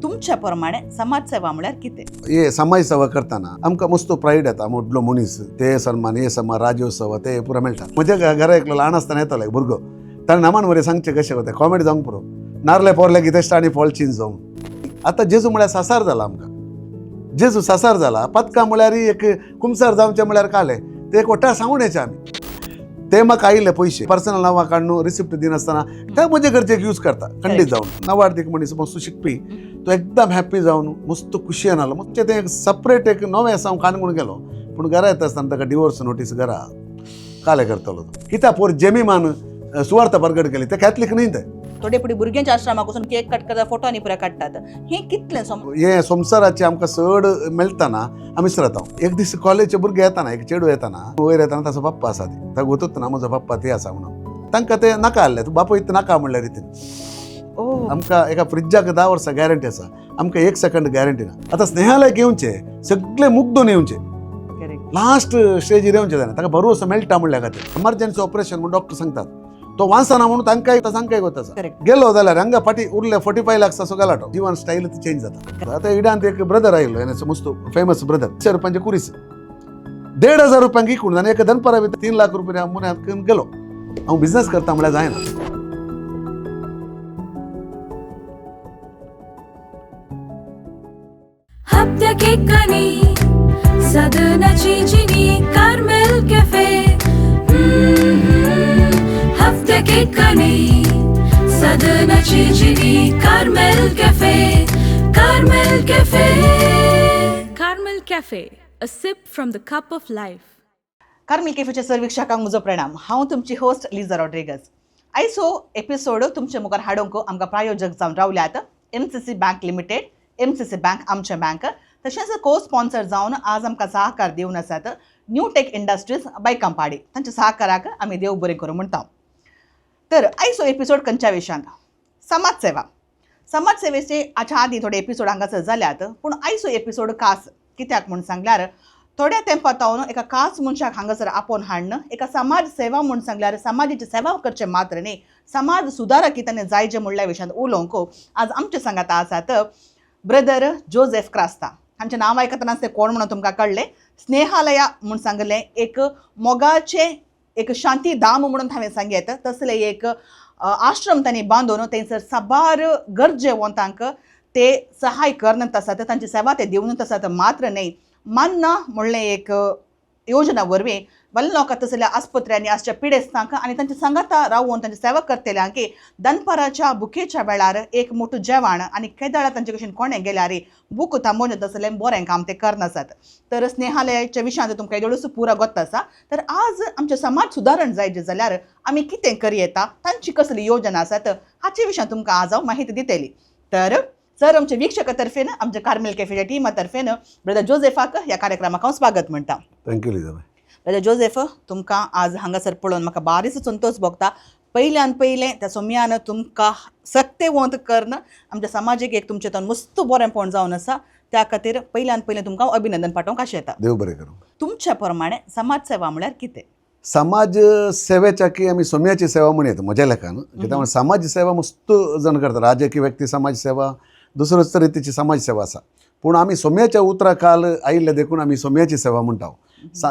तुमच्या प्रमाणे समाजसेवा म्हळ्यार कितें? हे समाज सेवा करतना आमकां मस्त प्रायड येता. व्हडलो मनीस ते सन्मान हे सन्मान राज्योत्सव ते पुरो मेळटा. म्हज्या घरा एकलो ल्हान आसतना येतालो एक भुरगो, ताणें नामान बरें सांगचें कशें वता कॉमेडी जावंक पुरो, नारले पोरले कितें आनी फॉल चेंज जावंक. आतां जेजू म्हळ्यार सासार जाला आमकां, जेजू सासार जाला. पदकां म्हळ्यार एक कुमसार जावचें म्हळ्यार कालें ते एक वट्टा सांगून येचे आमी. ते म्हाका आयिल्ले पयशे पर्सनल नांवां काडून रिसिप्ट दिनासतना ते म्हजे गरजेक यूज करता खंडीत जावन. नवार्दीक मनीस मस्त शिकपी, तो एकदम हॅप्पी जावन मस्त खुशयेन आलो. म्हणजे तें एक सपरेट एक नवें आसा हांव काणकोण गेलो, पूण घरा येता आसतना ताका डिवोर्स नोटीस घरा काले करतलो तो. कित्याक पोर जेमीमान सुवार्थ परगट केली ते कॅथलीक न्ही ते. थोडे फुडें भुरग्यांच्या आश्रमाक वचून केक कट करता, फोटो आनी पुरे काडटात, हें कितलें हे संवसाराचे आमकां चड मेळटना आमी विसरता. एक दीस कॉलेजचे भुरगे येताना एक चेडूं येताना वयर येताना ताचो पप्पा आसा ती ताका गोतूच ना म्हजो पप्पा ती आसा म्हणून तांकां ते नाका आहले, तूं बापूय नाका म्हणल्या रितीन. आमकां एका फ्रिजाक 10 वर्सां गॅरंटी आसा, आमकां 1 सेकंड गॅरंटी ना. आतां स्नेहालय येवचे सगळे मुग्दून येवचे, लास्ट स्टेजीर येवचे जायना, ताका भरवंसो मेळटा म्हणल्या खातीर. एमर्जन्सी ऑपरेशन म्हणून डॉक्टर सांगतात, तो वाचना म्हणून तांकां तांकां वता. गेलो जाल्यार हांगा फाटी उरले 45 लाख असो गलाटो, जिवन स्टायल चेंज जाता. आतां इडांत एक ब्रदर आयलो, एन मस्त फेमस ब्रदर, 100 रुपयांचे कुरीस 1500 रुपयांक इकून आनी एका दनपारा भितर 3 लाख रुपया मुन्यांत गेलो. हांव बिझनस करता म्हळ्यार जायना. सदनाची जिनी कार्मेल कॅफे, हप्त्याक एकनी सदनाची जिनी Carmel cafe, Carmel cafe, Carmel cafe, a sip from the cup of life. Carmel कॅफेच्या sir वीक्षकांक म्हजो प्रणाम. हांव तुमची होस्ट लिजा रॉड्रिगस. आयचो एपिसोड तुमचे मुखार हाडूंक आमकां प्रायोजक जावन रावल्यात MCC bank limited, MCC bank आमचें बँक, तशेंच को स्पॉन्सर जावन आज आमकां सहकार दिवन आसात न्यू टेक इंडस्ट्रीज बायकांपाडी. तांच्या सहकाराक आमी देव बरें करूं म्हणटा. तर आयचो एपिसोड खंयच्या विशयांत? समाजसेवा. समाजसेवेचे हाच्या आदीं थोडे एपिसोड हांगासर जाल्यात, पूण आयचो एपिसोड खास कित्याक म्हूण सांगल्यार थोड्या तेंपा तावन एका खास मनशाक हांगासर आपोवन हाडन एका समाज सेवा म्हूण सांगल्यार समाजाची सेवा करचें मात्र न्ही, समाज सुदारक ताणें जायचे म्हणल्या विशयांत उलोवंक आज आमचे सांगाता आसात ब्रदर जोझेफ क्रास्ता. हांचें नांव आयकतनाच ते कोण म्हणून तुमकां कळ्ळें. स्नेहालया म्हूण सांगलें एक मोगाचें एक शांती धाम म्हणून हांवें सांगेत तसलें एक आश्रम तांणी बांदून थंयसर साबार गरजेवंतांक ते सहाय करनत आसात, तांची सेवा ते दिवनत आसात. मात्र न्ही, मान्ना म्हणलें एक योजना वरवीं वल्लोका लोकां तसल्या आस्पत्र्यांनी आसच्या पिडेस्तांक आनी तांच्या सांगाता रावून तांची सेवा करतल्यांक दनपाराच्या बुकेच्या वेळार एक मोठो जेवण आनी केदाळा तांचे कशेन कोणें गेल्यार बूक थांबोवन तसलें बरें काम ते करनासात. तर स्नेहालयाच्या विशयांत तुमकां एदोळूच पुरो गोत्त आसा. तर आज आमचें समाज सुदारण जायचे जाल्यार आमी कितें करयेता, तांची कसली योजना आसात हाचे विशयांत तुमकां आज हांव माहिती दितली. तर सर आमच्या वीक्षका तर्फेन, आमच्या कार्मेल कॅफेच्या टिमा तर्फेन ब्रदर जोझेफाक ह्या कार्यक्रमाक हांव स्वागत म्हणटा. Thank you लिजाबाय. ब्रदर जोझेफ, तुमकां आज हांगासर पळोवन म्हाका बारीच संतोश भोगता. पयल्यान पयलें त्या सोम्यान तुमकां सक्तेवंत करून आमच्या समाजीक एक तुमचें तो मस्त बरेंपण जावन आसा, त्या खातीर पयल्यान पयलें तुमकां अभिनंदन पाठोवंक आशें येता. देव बरें करूं. तुमच्या प्रमाणे समाजसेवा म्हळ्यार कितें? समाज सेवेच्या की आमी सोम्याची सेवा म्हणयत म्हज्या लेखान, कित्याक समाज सेवा मस्त जण करता, राजकीय व्यक्ती समाज सेवा, दुसरोच रितीची समाज सेवा आसा, पूण आमी सोम्याच्या उतरा काल आयिल्ले देखून आमी सोम्याची सेवा म्हणटा.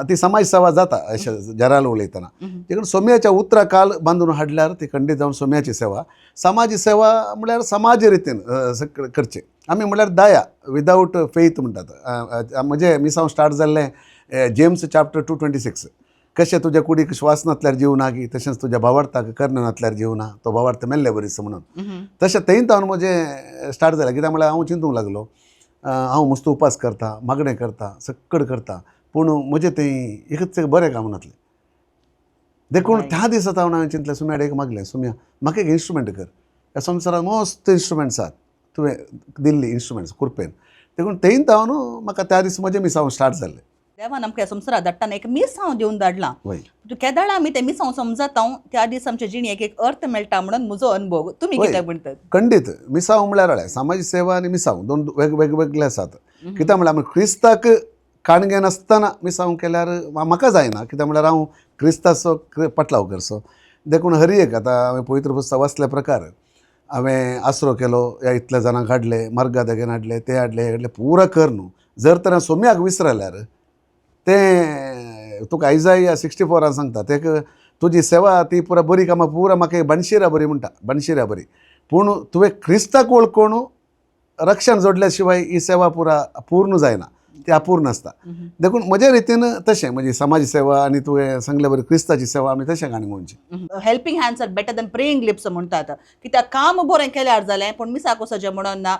ती समाज सेवा जाता अशें जराल उलयतना, देखून सोम्याच्या उतरा काल बांदून हाडल्यार ती खंडीत जावन सोम्याची सेवा. समाज सेवा म्हळ्यार समाज रितीन करचें आमी, म्हळ्यार दया विदावट फेथ म्हणटात. म्हजें मिसांव स्टार्ट जाल्लें जेम्स चॅप्टर 2:26, कशें तुज्या कुडीक श्वास नासल्यार जीव ना गी, तशेंच तुज्या भावार्थाक कर्ण नासल्यार जीव ना, तो भावार्थ मेल्ले बरीस म्हणून. तशें थंय तावन म्हजें स्टार्ट जालें. कित्याक म्हळ्यार हांव चिंतूंक लागलो, हांव मस्त उपास करता, मागणें करता, सक्कड करता, पूण म्हजें थंय एकच बरें काम नासलें. देखून त्या दिसा तावन हांवें चिंतलें, सुम्या एक मागलें, सुम्या म्हाका एक इन्स्ट्रुमेंट कर, ह्या संवसारांत मस्त इन्स्ट्रुमेंट्स आसात तुवें दिल्ली इन्स्ट्रुमेंट्स कृपेन. देखून थंय तावन म्हाका त्या दीस म्हजें मिसांव स्टार्ट जालें. देवान आमकां ह्या संवसारात धाडटाना एक मिसांव दिवन धाडलां. वय. केदाळा आमी तें मिसांव समजता त्या दीस आमच्या जिणेक एक अर्थ मेळटा म्हणून म्हजो अनुभव. तुमी कितें म्हणटात? खंडीत मिसांव म्हळ्यार समाज सेवा आनी मिसांव दोन वेगवेगळे आसात. कित्याक म्हळ्यार आमी क्रिस्ताक काणगे नासतना मिसांव केल्यार म्हाका जायना, कित्याक म्हळ्यार हांव क्रिस्ताचो पाटलाव करचो. देखून हर एक आतां हांवें पवित्र पुस्तक वाचल्या प्रकार हांवें आसरो केलो, ह्या इतल्या जाणांक हाडले, मार्गा देगेन हाडले, ते हाडले, हे हाडले, पुरा कर न्हू. जर तर हांव सोम्याक विसरल्यार तें तुका आयजाय 64 सांगता तेका तुजी सेवा ती पुरा बरी कामां पुरा म्हाका बनशिरा बरी म्हणटा, बनशिरा बरी. पूण तुवें क्रिस्ताक वळखून रक्षण जोडल्या शिवाय ही सेवा पुरा पूर्ण जायना, ती अपूर्ण आसता. देखून म्हज्या रितीन तशें म्हणजे समाज सेवा आनी तुवें सांगले बरी क्रिस्ताची सेवा आमी तशें काणी म्हणची. Helping hands are better than praying lips म्हणटात. कित्याक काम बरें केल्यार जालें, पूण मिसाक वचचें म्हणून ना,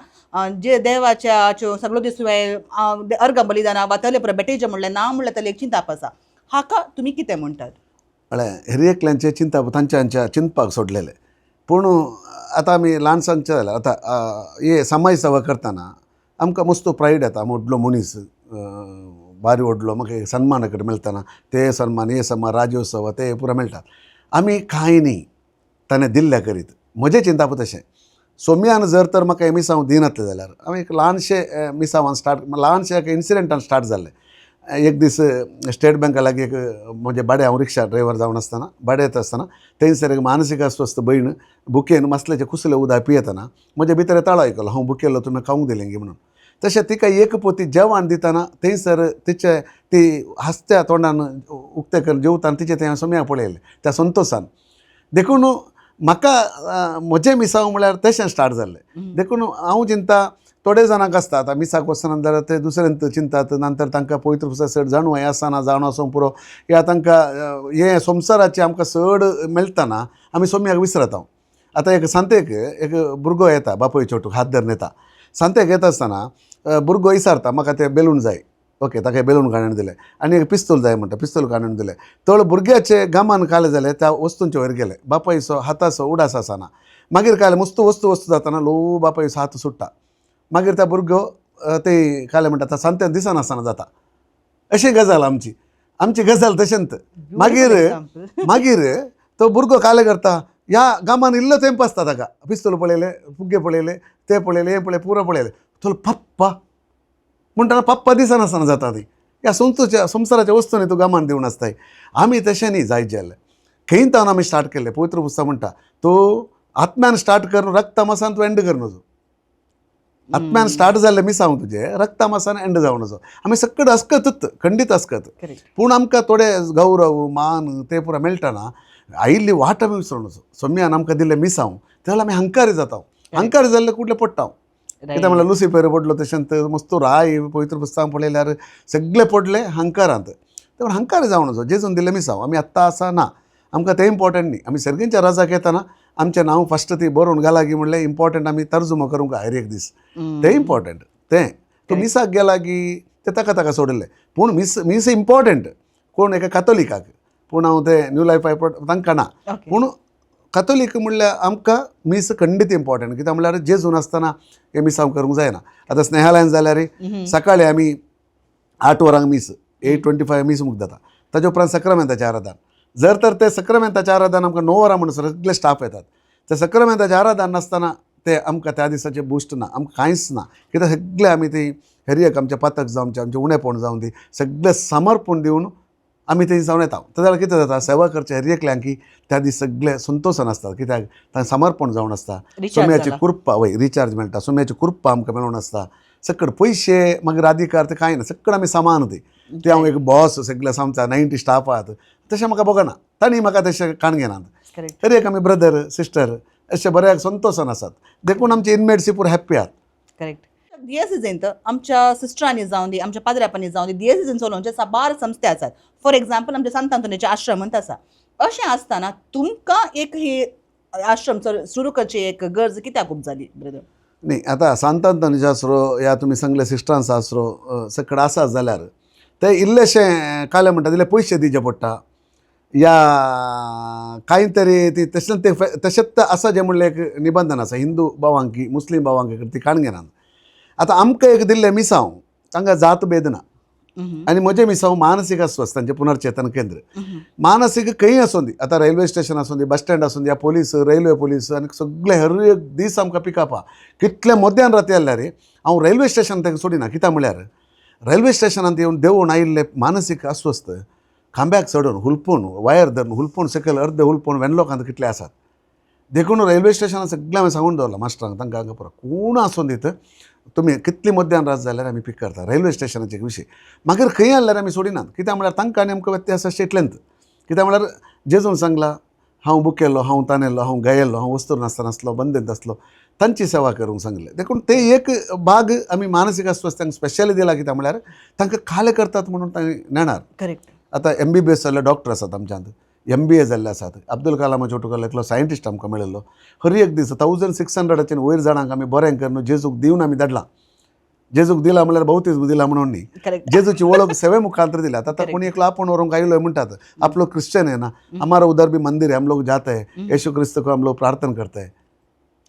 जे देवाच्या सगळो दीस तुवें अर्घ बलिदाना वा तले पुरो बेटेचें म्हणलें ना म्हणलें तले एक चिंताप आसा. हाका तुमी कितें म्हणटात? म्हळ्यार हेर एकल्यांचें चिंतप तांच्या तांच्या चिंतपाक सोडलेलें. पूण आतां आमी ल्हान सांगचें जाल्यार आतां हे समाज सेवा करतना आमकां मस्त प्रायड येता. व्हडलो मनीस बारी व्हडलो म्हाका एक सन्मान कडेन मेळटना, ते सन्मान हे सन्मान राज्योत्सव ते पुरा मेळटात. आमी कांय न्ही ताणें दिल्ल्या करीत. म्हजें चिंताप तशें सोम्यान जर तर म्हाका हें मिसांव दिनातलें जाल्यार हांव एक ल्हानशें मिसांवान स्टार्ट, ल्हानशें एका इन्सिडंटान स्टार्ट जाल्लें. एक दीस स्टेट बँका लागीं एक म्हजे भाडें, हांव रिक्षा ड्रायवर जावन आसतना भाडें येता आसतना थंयसर एक मानसीक अस्वस्थ भयण बुकेन मसल्याचें कुसलें उदक पियेतना म्हजे भितर ताळो आयकलो, हांव बुकेलो तुमी खावंक दिलें गी म्हणून. तशें तिका एक पोती जेवण दितना थंयसर तिचे ती हांसत्या तोंडान उक्तें करून जेवताना तिचें तें हांवें सोम्याक पळयलें त्या संतोशान. देखून म्हाका म्हजें मिसांव म्हळ्यार तशें स्टार्ट जाल्लें. देखून हांव चिंता थोडे जाणांक आसता आतां मिसाक वचना जाल्यार ते दुसऱ्यांत चिंतात, नंतर तांकां पवित्र पुस्तक चड जाणू हें आसना, जाणू आसूंक पुरो, या तांकां हें संवसाराचें आमकां चड मेळटना आमी सोम्याक विसरता. आतां एक सांतेक एक भुरगो येता, बापूय छोटूक हात धरून येता. सांतेक येता आसतना भुरगो विचारता म्हाका ते बेलून जाय. ओके, ताका बेलून काडून दिलें आनी एक पिस्तूल जाय म्हणटा, पिस्तूल काडून दिलें. तळ भुरग्याचे गामान काले जाले त्या वस्तूंचे वयर गेले, बापायचो हाताचो उडास आसना. मागीर काले मस्त वस्तू वस्तू जातना ल्हवू बापायचो हात सुट्टा. मागीर त्या भुरगो ते काले म्हणटा आतां सांत्यान दिसनासतना जाता. अशी गजाल आमची, आमची गजाल तशेंच. मागीर मागीर तो भुरगो काले करता, ह्या गामान इल्लो तेंप आसता ताका, पिस्तूल पळयलें, फुग्गे पळयले, ते पळयले, हें पळयलें, पुरो पळयलें, तो पप्पा म्हणटना पप्पा दिसनासतना जाता ती. ह्या संवसाराच्या संवसाराच्या वस्तूंनी तूं गामान दिवन आसताय. आमी तशें न्ही जायत जाल्लें. खंय तावन आमी स्टार्ट केल्लें. पवित्र पुस्तक म्हणटा तूं आत्म्यान स्टार्ट करून रक्तमासान तूं एंड कर नजो. आत्म्यान स्टार्ट जाल्लें मिसांव तुजें रक्तमासान एंड जावं नजो. आमी सकट आसकतच, खंडीत आसकत. पूण आमकां थोडे गौरव मान ते पुरा मेळटना आयिल्ली वाट आमी विसरून नजो. सोम्यान आमकां दिल्लें मिसांव तेन्ना आमी हंकारी जाता. हंकारी जाल्ले कुडले पडटा. कित्याक म्हणल्यार लुसिफर पडलो तशेंच मस्त राय पवित्र पुस्तकां पळयल्यार सगळे पडले हंकारांत. तेन्ना हंकारी जावं नजो. जेजून दिल्लें मिसांव आमी आत्तां आसा ना, आमकां तें इम्पॉर्टंट न्ही. आमी सर्गींच्या राजाक येतना आमचें नांव फस्ट ती बरोवन घाला की म्हणलें इम्पॉर्टंट आमी तर्जुमो करूंक हर एक दीस तें इम्पॉर्टंट. तें तूं मिसाक गेला की तें ताका ताका सोडिल्लें. पूण मीस मीस इम्पॉर्टंट कोण एका कातोलिकाक, पूण हांव तें न्यू लायफ तांकां ना. पूण कातोलीक म्हणल्यार आमकां मीस खंडीत इम्पॉर्टंट. कित्याक म्हणल्यार जेजून आसतना हें मिसांव करूंक जायना. आतां स्नेहालयान जाल्यार सकाळीं आमी 8 वरांक मीस, 8:25 मीस मुक्त जाता. ताच्या उपरांत सक्रामेंताचें आराधन. जर तर ते सक्रामेंताचें आराधन आमकां 9 वरां म्हणसर सगळे स्टाफ येतात. ते सक्रामेंताचें आराधन नासतना ते आमकां त्या दिसाचें बुस्ट ना, आमकां कांयच ना. कित्याक सगळे आमी ती हर एक आमचें पातक जावं आमचें आमचें उणेपण जावं दी सगळें समर्पण दिवन आमी थंय जावन येता. ते जाल्यार कितें जाता, सेवा करचे हर एकल्यांक की त्या दीस सगळे संतोशान आसतात. कित्याक तांकां समर्पण जावन आसता. सोम्याची कृपा वय रिचार्ज मेळटा, सोम्याची कृपा आमकां मेळून आसता. सकड पयशे मागीर अधिकार ते कांय ना, सकड आमी समान. ती ते हांव एक बॉस सगळे आमचा 90 स्टाफ आहात तशें म्हाका बघना, तांणी म्हाका तशें काण घेनात. हर एक आमी ब्रदर सिस्टर अशें बऱ्या संतोशान आसात. देखून आमचे इनमेट्स पुरो हॅप्पी आहात. करेक्ट. दियसिजेंत आमच्या सिस्टरांनी जावं दी, आमच्या पाद्र्यापांनी जावं दी, दियसिजेन चलोवचे साबार संस्थे आसात. फॉर एग्जाम्पल आमच्या सांत आंतोनीचे आश्रमंत आसा. अशें आसतना तुमकां एक ही आश्रम सुरू करची एक गरज कित्याक खूब जाली ब्रदर? न्ही आतां सांत आंतोनीचो आसरो या तुमी सांगले सिस्टरांचो आसरो सकड आसा जाल्यार ते इल्लेशें काले म्हणटा इल्ले पयशे दिवचे पडटा या कांय तरी ती तशें ते तशेंच आसा. जें म्हणलें एक निबंधन आसा हिंदू भावांकी मुस्लीम भावांकी ती काण घेनात. आतां आमकां एक दिल्लें मिसांव तांकां जात भेद ना. आनी म्हजें मिसांव मानसीक अस्वस्थांचें पुनर्चेतन केंद्र. मानसीक खंय आसूं दी, आतां रेल्वे स्टेशन आसूं दी, बस स्टँड आसूं दी, या पोलीस रेल्वे पोलीस आनी सगळे हर एक दीस आमकां पिकअप आहा. कितले मध्यान राती आसल्यार हांव रेल्वे स्टेशन तांकां सोडिना. कित्याक म्हळ्यार रेल्वे स्टेशनांत येवन देंवून आयिल्ले मानसीक अस्वस्थ खांब्याक चडून हुलपून वायर धरून हुलपून सकयल अर्दे हुलपून वेनलोकांत कितले आसात. देखून रेल्वे स्टेशनार सगळें हांवें सांगून दवरलां मास्टरांक, तांकां हांगा पुरो कोण आसून दित तुमी कितली मध्यान रात जाल्यार आमी पीक करता रेल्वे स्टेशनाचे एक विशय. मागीर खंय आसल्यार आमी सोडिनात, कित्याक म्हळ्यार तांकां आनी आमकां व्यत्यास आसचे इतलेंच. कित्याक म्हळ्यार जेजून सांगलां हांव बुकेल्लो, हांव तानेल्लो, हांव गायेल्लो, हांव वस्तूर नासतना आसलो, बंदेंत आसलो, तांची सेवा करूंक सांगलें. देखून ते एक भाग आमी मानसीक अस्वस्थांक स्पेशली दिला, कित्याक म्हळ्यार तांकां खाले करतात म्हणून तांणी नेणार. करेक्ट. आतां MBBS जाल्ले डॉक्टर आसात आमच्यांत, MBA जाल्ले आसात. अब्दुल कलामाच्या ओटुकल्लो एकलो सायंटिस्ट आमकां मेळिल्लो. हर एक दीस 1600 वयर जाणांक आमी बरें करून जेजूक दिवन आमी धाडलां. जेजूक दिला म्हणल्यार बाप्तीज्म दिला म्हणून न्ही, करेक्ट. जेजूची वळख सेवे मुखांतर दिल्या. आतां Correct. कोणी एकलो आपूण व्हरूंक आयलो म्हणटात आपलो क्रिश्चन है ना, हमारा उधर भी मंदिर है, हम लोग जाते हैं, येशू क्रिस्त को हम लोग प्रार्थना करते हैं.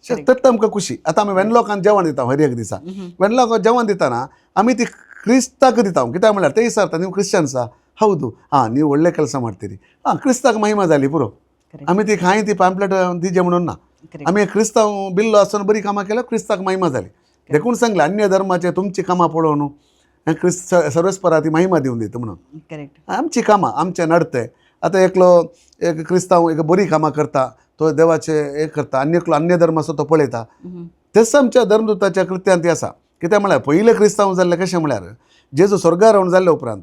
Correct. तर आमकां खुशी. आतां आमी वेनलॉकान जेवण दिता हर एक दिसा. वेनलॉकान जेवण दितना आमी ती ಕ್ರಿಸ್ತಾಕ್ ದಿತಾವ್, कित्याक म्हळ्यार ते विचारता ನೀವು ಕ್ರಿಶ್ಚಿಯನ್ಸಾ? ಹೌದು, ಹಾಂ ನೀವು ಒಳ್ಳೆ ಕೆಲಸ ಮಾಡ್ತೀರಿ, ಹಾಂ ಕ್ರಿಸ್ತಾक महिमा जाली पुरो. Correct. आमी ती खांय ती पांपलेट दिजे म्हणून ना. करेक्ट. आमी क्रिस्तांव बिल्लो आसून बरी कामां केल्यार क्रिस्ताक महिमा जाली. देखून सांगलें अन्य धर्माचे तुमची कामां पळोवन हें क्रिस्त सर्वेस्परा ती महिमा दिवन दिता म्हणून. करेक्ट. आमची कामां आमचें नडतें. आतां एकलो एक क्रिस्तांव एक बरी कामां करता, तो देवाचें हें करता, आनी एकलो अन्य धर्म आसा तो पळयता. तेच आमच्या धर्मदूताच्या कृत्यांत ती आसा. कित्याक म्हळ्यार पयले क्रिस्तांव जाल्ले कशें म्हळ्यार जेजू स्वर्गार रावन जाल्ले उपरांत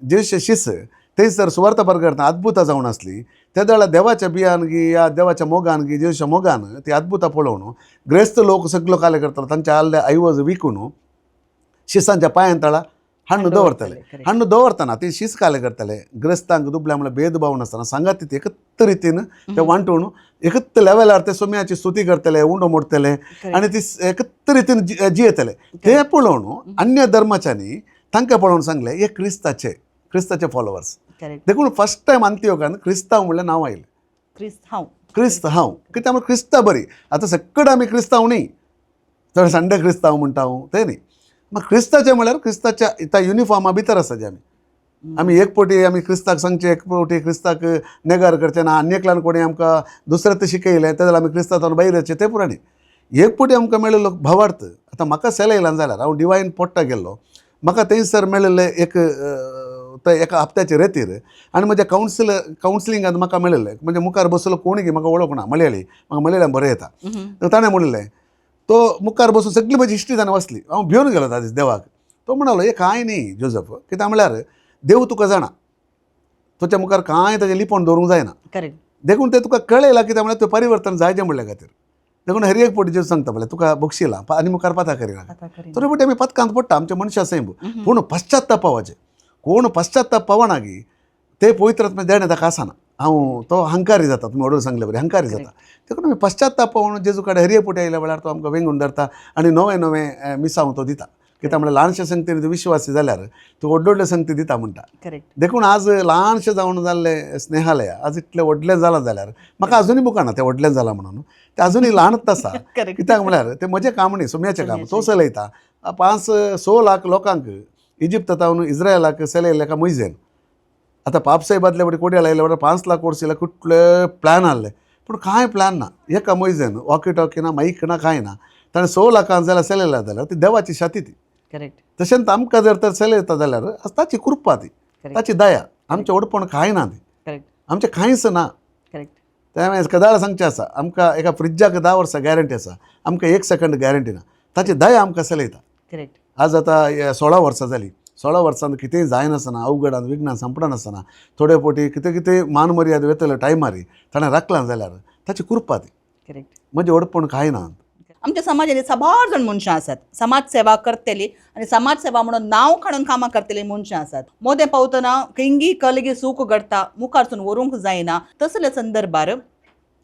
जेजूचे शिस थंयसर सुवार्थ परगटना अद्भुतां जावन आसली. त्या वेळार देवाच्या बियान गी या देवाच्या मोगान गी जेजूच्या मोगान ती अद्भुतां पळोवन ग्रेस्त लोक सगलो काले करतालो, तांच्या आल्ले ऐवज विकून शिसांच्या पांयां तळा हण्णु दवरतले. Correct. हण्णु दवरतना ती शीस काले करतले, ग्रस्तांक दुबल्या म्हळ्यार भेदभाव नासतना सांगात ती एकत्र रितीन ते वांटून एकत्र लेवलार ते सोम्याची स्तुती करतले, उंडो मोडतले आनी ती एकत्र रितीन जियेतले. ते पळोवन अन्य धर्माच्यांनी तांकां पळोवन सांगलें हे क्रिस्ताचे, क्रिस्ताचे फॉलोवर्स. करेक्ट. देखून फर्स्ट टायम अंत्योकान क्रिस्तांव म्हणलें नांव आयलें. क्रिस्त हांव. क्रिस्त हांव, कित्याक म्हळ्यार क्रिस्ता बरी. आतां सगळें आमी क्रिस्तांव न्ही, चड संडे क्रिस्तांव म्हणटा हांव तें न्ही. मागीर क्रिस्ताचें म्हळ्यार क्रिस्ताच्या त्या युनिफॉर्मा भितर आसा जे आमी. आमी एक फावटी आमी क्रिस्ताक सांगचें, एक फावटी क्रिस्ताक नेगार करचें ना, आनी एकल्यान कोणी आमकां दुसरें तें शिकयलें तें जाल्यार आमी क्रिस्तांत भायर येचें तें पुराय न्ही. एक फावटी आमकां मेळिल्लो भावार्थ. आतां म्हाका सेलेयलान जाल्यार हांव डिवायन पोट्टा गेल्लो, म्हाका थंयसर मेळिल्लें एक ते एका हप्त्याचे रेतीर आनी म्हज्या कावन्सिलिंगान म्हाका मेळिल्लें. म्हणजे मुखार बसलो कोणी म्हाका वळखना, मलयाळी, म्हाका मलयाळम बरें येता. तर ताणें म्हणलें तो मुखार बसून सगळी म्हजी हिस्ट्री ताणें वाचली. हांव भिवन गेलो त्या दीस देवाक. तो म्हणालो हे कांय न्ही जोजफ, कित्याक म्हळ्यार देव तुका जाणा, तुज्या मुखार कांय ताजें लिपोवन दवरूंक जायना. करेक्ट. देखून तें तुका कळयलां, कित्याक म्हळ्यार तें परिवर्तन जायचें म्हणल्या खातीर. देखून हर एक फावटी जेजू सांगता म्हणल्यार तुका बक्षिलां आनी मुखार पाता करिना. थोडे फावटी आमी पथकांत पडटा आमच्या मनशा सैम, पूण पश्चातापावाचें कोण पश्चाताप पावना गी ते पवित्र देणें ताका आसना. हांव तो हंकारी जाता, तुमी ऑर्डर सांगले बरें हंकारी जाता. देखून आमी पश्चाताप पावून जेजू कडेन हर एक फावटी आयल्या वेळार तो आमकां वेंगून धरता आनी नवें नवें मिसांव तो दिता. कित्याक म्हळ्यार ल्हानशे संगतीन विश्वासी जाल्यार तो व्हडले व्हडले संगती दिता म्हणटा. करेक्ट. देखून आज ल्हानशें जावन जाल्लें स्नेहालय आज इतलें व्हडलें जालां जाल्यार म्हाका आजुनूय बुकाना तें व्हडलें जालां म्हणून, तें आजुनूय ल्हानच आसा. करेक्ट. कित्याक म्हळ्यार तें म्हजें काम न्ही, सोम्याचें काम, तो चलयता. 5-6 लाख लोकांक इजिप्तांत इस्रायलाक चलयल्ले एका मोयजेन. आतां पापसाहेबांतले फटी कोडयाळ आयले वेळार 5 लाख वर्स कुठले प्लॅन आहले, पूण कांय प्लॅन ना. एका मोयजेन वॉकी टॉकी ना, माईक ना, कांय ना, ताणें 6 लाखांक जाल्यार चलयला जाल्यार ती देवाची शाती ती. करेक्ट. तशेंच आमकां जर तर चलयता जाल्यार ताची कृपा ती, ताची दया. आमचें व्हडपण कांय ना ती, करेक्ट. आमचें कांयच ना. करेक्ट. तें हांवें सदांच सांगचें आसा, आमकां एका फ्रिजाक 10 वर्सां गॅरंटी आसा, आमकां 1 सेकंड गॅरंटी ना. ताची दया आमकां चलयता. करेक्ट. आज आतां 16 वर्सां जालीं, 16 वर्सांत कितेंय जायनासतना, अवघडान विघ्नान सांपडनासतना थोडे फावटी कितें कितें मान मर्याद वेतले टायमार ताणें राखलां जाल्यार ताची कृपा ती. करेक्ट. म्हजें व्हडपण कांय ना. आमच्या समाजांत साबार जाण मनशां आसात, समाज सेवा करतली आनी समाज सेवा म्हणून नांव काडून कामां करतली मनशां आसात. मोदें पावतना खंयगी कलगी सूख घडटा, मुखारसून व्हरूंक जायना, तसल्या संदर्भार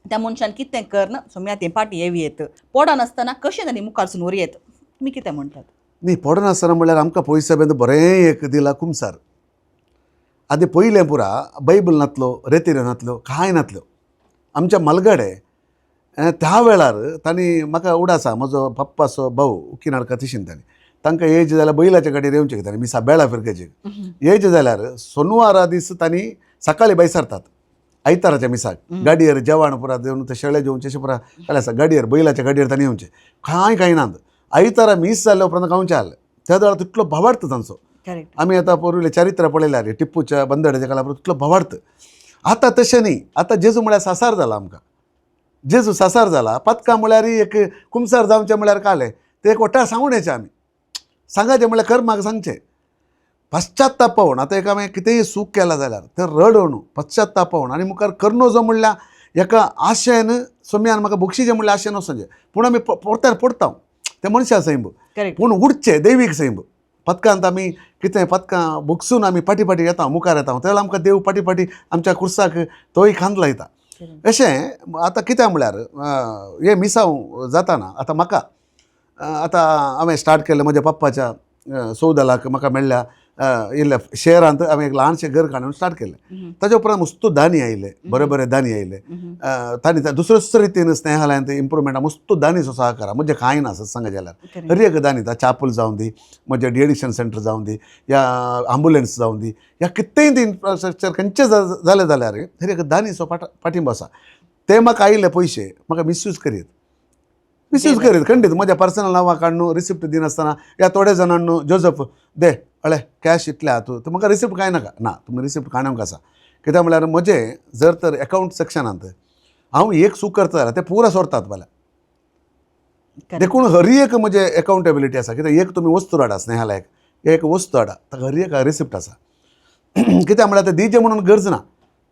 त्या मनशान कितें करन सोम्या तें फाटीं येवं येत, पडनासतना कशें तांणी मुखारसून व्हरूं येत, तुमी कितें म्हणटात? न्ही, पडनासतना म्हणल्यार आमकां पयसो बेन बरें एक दिला कुमसार. आदी पयलें पुरा बायबल नातलो, रेतीर नातल्यो, कांय नातल्यो. आमच्या मलगडे त्या वेळार तांणी म्हाका उडासा म्हजो पप्पाचो भाव उकिनाडका तिशीन तांणी तांकां येयचें जाल्यार बैलाच्या गाडयेर येवचें तांणी मिसा बेळा फिरकाचेर येयचें जाल्यार सोनवारा दीस तांणी सकाळी भायर सरतात आयताराच्या मिसाक गाडयेर जेवण पुरा जेवन ते शेळे जेवचे अशें पुरा जालें आसा गाडयेर बैलाच्या गाडयेर तांणी येवचें कांय कांय नात. आयतारा मीस जाल्या उपरांत गांवचें आहलें त्या वेळार तितलो भावार्थ तांचो. करेक्ट. आमी आतां पोरविले चरित्र पळयल्यार टिप्पूच्या बंदड्याच्या काळा तितलो भावार्थ. आतां तशें न्ही, आतां जेजू म्हळ्यार सासार जाला आमकां. जेजू सासार जाला. पदकां म्हळ्यार एक कुमसार जावचें म्हळ्यार कालें तें एक वट्टार सांगून आमी सांगाचें म्हळ्यार कर्माक सांगचें पश्चात्ताप पावून. आतां एक हांवें कितेंय चूक केलां जाल्यार तें रडोवन पश्चात्ताप पावून आनी मुखार करनो जो म्हणल्यार एका आशेन सोम्यान म्हाका बक्षिचें म्हणल्यार आशेन वचोंचें. पूण आमी पोरत्यार पडटा तें मनशा सैंब. करेक्ट. पूण उडचें दैवीक सैंब पदकांत आमी कितें पदकां बगसून आमी फाटीं फाटीं येता, मुखार येता, तेन्ना आमकां देव फाटीं फाटीं आमच्या कुर्साक तोय खांद लायता. अशें आतां कित्याक म्हळ्यार हें मिसांव जाताना आतां म्हाका आतां हांवें स्टार्ट केलें म्हज्या पप्पाच्या 14 लाख म्हाका मेळ्ळ्या इल्ल्या शहरांत हांवें एक ल्हानशें घर काडून स्टार्ट केलें. ताच्या उपरांत मस्तू दानी आयले, बरे बरे दानी आयले. तांणी दुसरेच रितीन स्नेहालयांत इम्प्रुवमेंट मस्तू दानीचो सहकार म्हणजे कांय ना सांगा जाल्यार हर एक दानी चापल जावन दी, म्हजें डिएडिक्शन सेंटर जावन दी, या आंबुलन्स जावन दी, या कितेंय ती इन्फ्रास्ट्रक्चर खंयचें जालें जाल्यार हर एक दानीचो पाठिंबो आसा. ते म्हाका आयिल्ले पयशे म्हाका मिसयूज करीत, मिसयूज करीत खंडीत म्हज्या पर्सनल नांवां काडून रिसिप्ट दिनासतना या थोड्या जाणांनो जोजफ दे अळे कॅश इतले आहा तूं म्हाका रिसिप्ट कांय नाका ना तुमी रिसिप्ट काडूंक आसा. कित्याक म्हळ्यार म्हजें जर तर एकावंट सेक्शनांत हांव एक चूक करता जाल्यार ते पुरा सोडतात फाल्यां. देखून हर एक म्हजें एकाउंटेबिलिटी आसा. कित्याक एक तुमी वस्तू हाडा स्नेहालयाक एक वस्तू हाडा ताका हर एक रिसिप्ट आसा. कित्याक म्हळ्यार ते दिजे म्हणून गरज ना,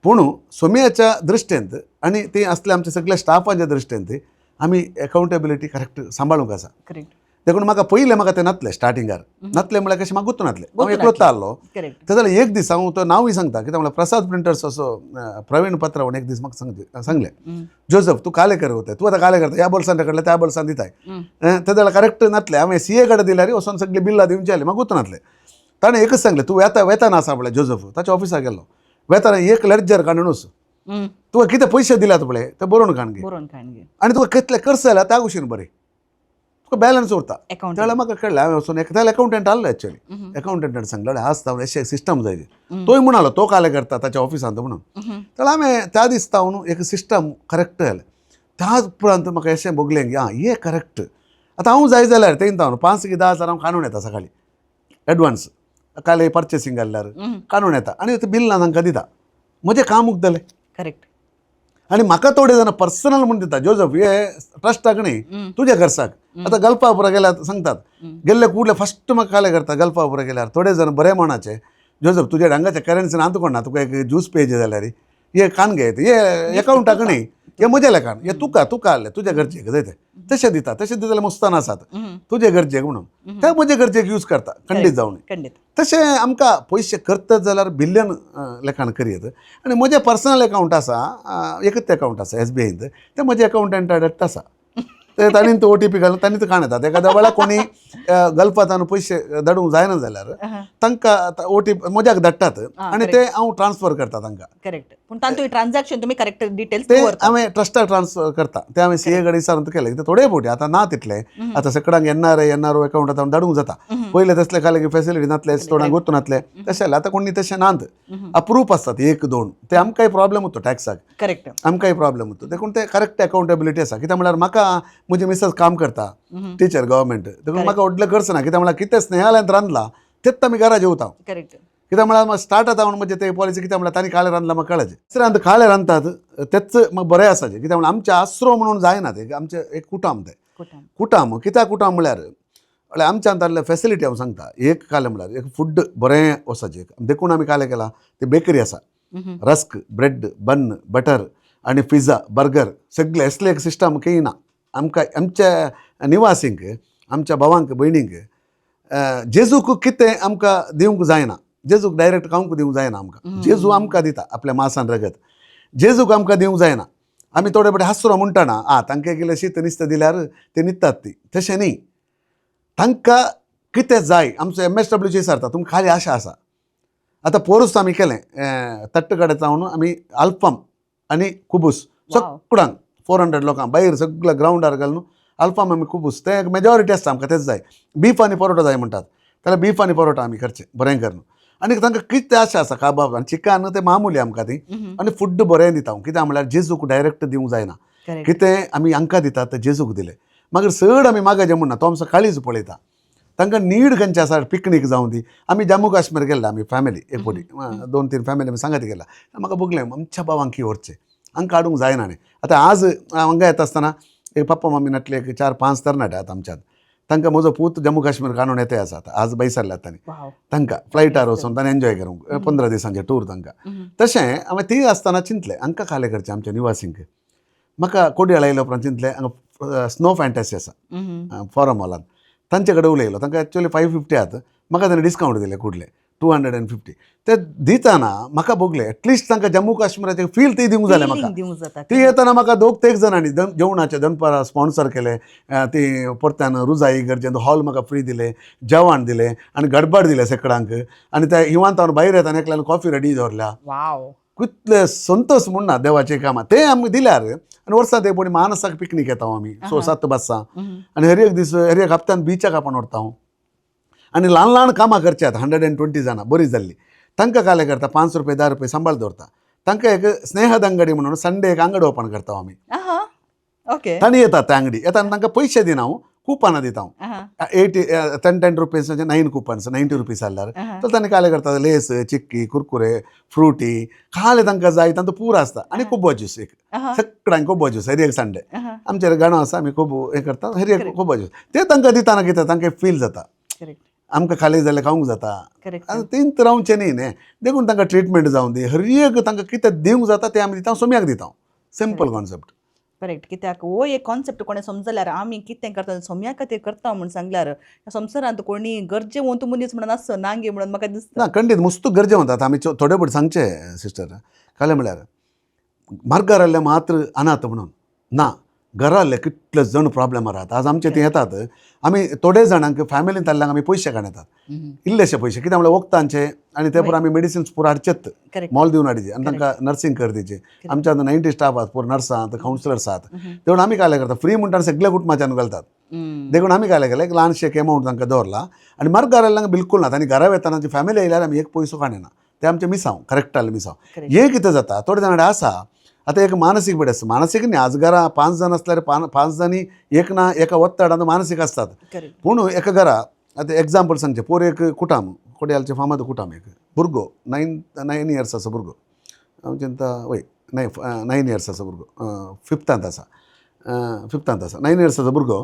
पूण सोम्याच्या दृश्टेंत आनी ती आसले आमच्या सगळ्या स्टाफाच्या दृश्टेंत आमी एकाउंटेबिलिटी करेक्ट सांबाळूंक आसा. करेक्ट. देखून म्हाका पयलें म्हाका तें नातलें स्टार्टिंगार नातलें म्हळ्यार कशें म्हाका गुत्त नातलें, हांव एकलोच आहलो. करेक्ट. ते जाल्यार एक दीस हांव तो नांवूय सांगता कित्याक म्हळ्यार प्रसाद प्रिंटर्स असो प्रवीण पत्र म्हणून एक दीस म्हाका सांगलें, जोजफ तूं कालेकर वताय, तूं आतां काले करता, ह्या बोल्सान कडले त्या बोल्सान दिताय. ते जाल्यार करेक्ट नातलें. हांवें सी ए कडेन दिल्यार वचोन सगळीं बिल्लां दिवची जाली, म्हाका गुत्त नातलें. ताणें एकच सांगलें, तूं वेता वेताना आसा पळय जोजफ, ताच्या ऑफिसाक गेल्लो, वेताना एक लेडजर काडून वच, तुका कितें पयशे दिल्यात पळय ते बरोवन काड घे, बरोवन काड घे, आनी तुका कितले खर्च जाल्या त्या कुशीन बरे तुका बॅलन्स उरता. अकाउंट त्यावेळेला म्हाका कळ्ळें. हांवें वचून एक त्यावेळेला अकाउंटंट आहलो एक्चुअली, अकाउंटंटान सांगलें आज तावन अशें सिस्टम जाय. तोय म्हणालो तो काले करता ताच्या ऑफिसांत म्हणून. त्यावेळेला हांवें त्या दीस तावन एक सिस्टम करेक्ट जालें. त्या उपरांत म्हाका अशें भोगलें की आं हें करेक्ट. आतां हांव जाय जाल्यार तें तावन 5 की 10 हजार हांव काडून येता सकाळीं एडवान्स काले पर्चेसींग घाल्यार काडून येता आनी ते बिल्लां तांकां दिता, म्हजें काम उगतलें. करेक्ट. आनी म्हाका थोडे जाणां पर्सनल म्हूण दिता, जोजफ हे ट्रस्टाक न्ही तुज्या खर्चाक. आतां गल्फापुरा गेल्यार सांगतात गेल्ले कुडले फस्ट म्हाका काले करता गल्फापुरा गेल्यार थोडे जाण बरे मनाचे, जोजफ तुज्या हांगाचे करन्सी ना तुका ना तुका एक ज्यूस पेजे जाल्यार हे कान घे, हे अकाउंटाक न्ही, हे म्हज्या लेखान, हे तुका तुका आहले तुज्या गरजेक जाय ते तशें दिता. तशें दिता जाल्यार मुस्तान आसात तुजे गरजेक म्हणून ते म्हजे गरजेक यूज करता खंडीत जावन. खंडीत. तशें आमकां पयशे करतत जाल्यार बिल्यन लेखान करयत. आनी म्हजें पर्सनल एकावंट आसा, एकच एकावंट आसा एस बी आयंत, तें म्हजें एकावंटंटा धाडटा आसा, ते तांणी तो OTP घालून तांणी तो काण येतात. एखाद्या वेळार कोणी गल्फांत पयशे धाडूंक जायना जाल्यार तांकां OTP म्हज्याक धाडटात आनी ते हांव ट्रान्सफर करता तांकां. करेक्ट. पूण तांतू ट्रान्झॅक्शन तुमी करेक्ट डिटेल्स ते हांवें ट्रस्टाक ट्रान्सफर करता, ते हांवें CA कडेन विचारून केलें. कित्याक थोडे फावटी आतां ना तितले, आतां सगळ्यांक NRI NRO account आतां धाडूंक जाता. पयलें तसले खाले की फेसिलिटी नातले, थोड्यांक गोत्तू नातले, तशें जालें. आतां कोणी तशें नात, अप्रूप आसतात 1-2, ते आमकांय प्रॉब्लम उरता टॅक्साक. करेक्ट. आमकांय प्रॉब्लम उरता. देखून ते करेक्ट अकाउंटेबिलिटी आसा. कित्याक म्हळ्यार म्हाका म्हजी मिसेस काम करता टिचर गव्हर्मेंट, देखून म्हाका व्हडलें खर्च ना. कित्याक म्हळ्यार कितें स्नेहालयांत रांदलां तेच आमी घरा जेवता. करेक्ट. कित्याक म्हळ्यार स्टार्ट जाता म्हूण म्हणजे ते पॉलिसी, कित्याक म्हळ्यार तांणी काळे रांदलां म्हाका कळाचें, दुसऱ्यांत काळे रांदतात तेच म्हाका बरें आसाचें. कित्याक म्हळ्यार आमचें आश्रो म्हणून जायना ते, आमचें एक कुटाम तें कुटाम. कित्याक कुटाम म्हळ्यार आमच्यान तांतले फेसिलिटी हांव सांगता. एक कालें म्हळ्यार एक फूड बरें वचपाचें, देखून आमी कालें केलां ते बेकरी आसा, रस्क ब्रेड बन बटर आनी पिझ्झा बर्गर सगळें असलें एक सिस्टम खंय ना. आमकां आमच्या निवासींक आमच्या भावांक भयणींक जेजूक कितें आमकां दिवंक जायना, जेजूक डायरेक्ट खावंक दिवंक जायना आमकां, जेजू आमकां दिता आपल्या मासान रगत, जेजूक आमकां दिवंक जायना. आमी थोडे फावटी हासरो म्हणटाना आं तांकां कितें शीत नुस्तें दिल्यार ते न्हिदतात ती, तशें न्ही. तांकां कितें जाय आमचो MSW विचारता तुमकां खाली आशा आसा. आतां पोरूस आमी केलें तट्ट कडेन जावन आमी अल्पम आनी खुबूस सगळ्यांक 400 लोकांक भायर सगळ्या ग्रावंडार घालून अल्फाम आमी खुबूस, ते एक मेजॉरिटी आसता आमकां तेच जाय. बीफ आनी परोटा जाय म्हणटात जाल्यार बीफ आनी परोटा आमी करचें बरें करून. आनी तांकां कितें आशा आसा काबाब आनी चिकन तें मामुली आमकां ती, आनी फूड बरें दिता हांव. कित्याक म्हळ्यार जेजूक डायरेक्ट दिवंक जायना, कितें आमी हांकां दितात तें जेजूक दिलें, मागीर चड आमी मागाचें म्हणना, तो आमचो काळीज पळयता. तांकां नीड खंयचें आसा, पिकनीक जावं दी. आमी जम्मू काश्मीर गेल्ले आमी फॅमिली एक फावटी 2-3 फॅमिली आमी सांगात गेला, म्हाका भोगलें आमच्या भावांक व्हरचें, हांकां हाडूंक जायना न्ही. आतां आज हांव हांगा येता आसतना एक पप्पा मम्मी नाटले एक 4-5 तरणाटे आतां आमच्यात, तांकां म्हजो पूत जम्मू काश्मीर काडून येते आसा आतां आज बैसरल्यात तांणी, तांकां फ्लायटार वचून तांणी एन्जॉय करूंक 15 दिसांचे टूर तांकां. तशें हांवें ती आसतना चिंतलें हांकां खालें करचें आमच्या निवासींक. म्हाका कोडयाळ आयल्या उपरांत चिंतलें हांगा स्नो फॅन्टसी आसा फॉरम हॉलांत, तांचे कडेन उलयलो. तांकां एक्चुअली 550 आहात, म्हाका ताणें डिस्कावंट दिले कुडले 250. ते दितना म्हाका भोगले एटलिस्ट तांकां जम्मू काश्मीराचें फील ती दिवंक जालें म्हाका. दिवंक जाता. ती येतना म्हाका दोग तेग जाणांनी जेवणाचें दनपारां स्पॉन्सर केलें, ती परत्यान रुजाई गरजेन हॉल म्हाका फ्री दिलें, जेवण दिलें आनी गडबड दिलें सेकडांक. आनी त्या इवांतावन भायर येतना एकल्यान कॉफी रेडी दवरल्या. वाव, कितले संतोष म्हूण ना देवाचें कामां तें आमकां दिल्यार. आनी वर्सांत एक पयलीं मानसाक पिकनीक येता आमी 6-7 बसां, आनी हर एक दीस हर एक हप्त्यान बिचाक आपण व्हरता हांव. आनी ल्हान ल्हान कामां करची आतां 120 जाणां बरी जाल्ली, तांकां कालें करता 5 रुपये 10 रुपये सांबाळ दवरता. तांकां एक स्नेहद अंगडी म्हणून संडे एक आंगडी ओपन करता आमी. ओके. तांणी येतात त्या अंगडी येता आनी तांकां पयशे दिना हांव, कुपानां दिता हांव. 80 10-10 रुपीसाचे 9 कुपन्स 90 रुपीस जाल्यार तर तांणी कालें करता लेस चिक्की कुरकुरे फ्रुटी खालें तांकां जाय तांकां पुरो आसता. आनी कोबो ज्यूस एक सगळ्यांक कोबो ज्यूस हर एक संडे आमचेर गाणो आसा, आमी खूब हें करता हर एक कोबो ज्यूस ते तांकां दितना कितें तांकां फील जाता आमकां खाली जाल्यार खावंक जाता. आतां तींत रावचें न्ही न्ही, देखून तांकां ट्रिटमेंट जावं दी, हर एक तांकां कितें दिवंक जाता तें आमी दिता, सोम्याक दिता. Simple concept. Correct. कित्याक हो एक कॉन्सेप्ट कोणें समजल्यार आमी कितें करता सोम्या खातीर करता म्हूण सांगल्यार संवसारांत कोणी गरजेवंत मनीस म्हणून आसचो नांगे म्हणून म्हाका दिसता. ना खंडीत मस्त गरजे म्हणतात आमी थोडे भट सांगचे सिस्टर, कालें म्हळ्यार मार्गार आयिल्ले मात्र अनाथ म्हणून ना, घरा आयिल्ले कितले जण प्रॉब्लेम राहतात. आज आमचे ते येतात, आमी थोडे जाणांक फॅमिलींत आयिल्ल्यांक आमी पयशे काडटात, इल्लेशे पयशे, कित्याक म्हळ्यार वखदांचे आनी ते पुरो आमी मेडिसिन्स पुरो हाडचेच, मोल दिवन हाडचे आनी तांकां नर्सिंग कर दिवची. आमच्या आतां 90 स्टाफ आहात, पुरो नर्सां आहात, कावन्सिलर्स आहात, तेवून आमी काय करता फ्री म्हणटा सगळ्या कुटुंबाच्यान घालतात. देखून आमी काय केलें एक ल्हानशें एक एमावंट तांकां दवरला आनी मार्गार आयिल्ल्यांक बिलकूल ना. आनी घरा वेतना जी फॅमिली आयल्यार आमी एक पयसो काडिना, ते आमचें मिसांव करेक्ट जालें मिसांव. हें कितें जाता थोडे जाण आसा आतां एक मानसीक पिडेस्त आसता, मानसीक न्ही आज घरा 5 जाण आसल्यार 5 जाणी एक ना एका वत्तडान मानसीक आसतात. पूण एका घरा आतां एग्जाम्पल सांगचें, पोर एक कुटाम कोडयालचें फामाद कुटाम एक भुरगो 9 इयर्स आसा भुरगो, हांव चिंता वय 9 इयर्स आसा भुरगो, फिफ्तांत आसा, फिफ्तांत आसा, 9 इयर्साचो भुरगो.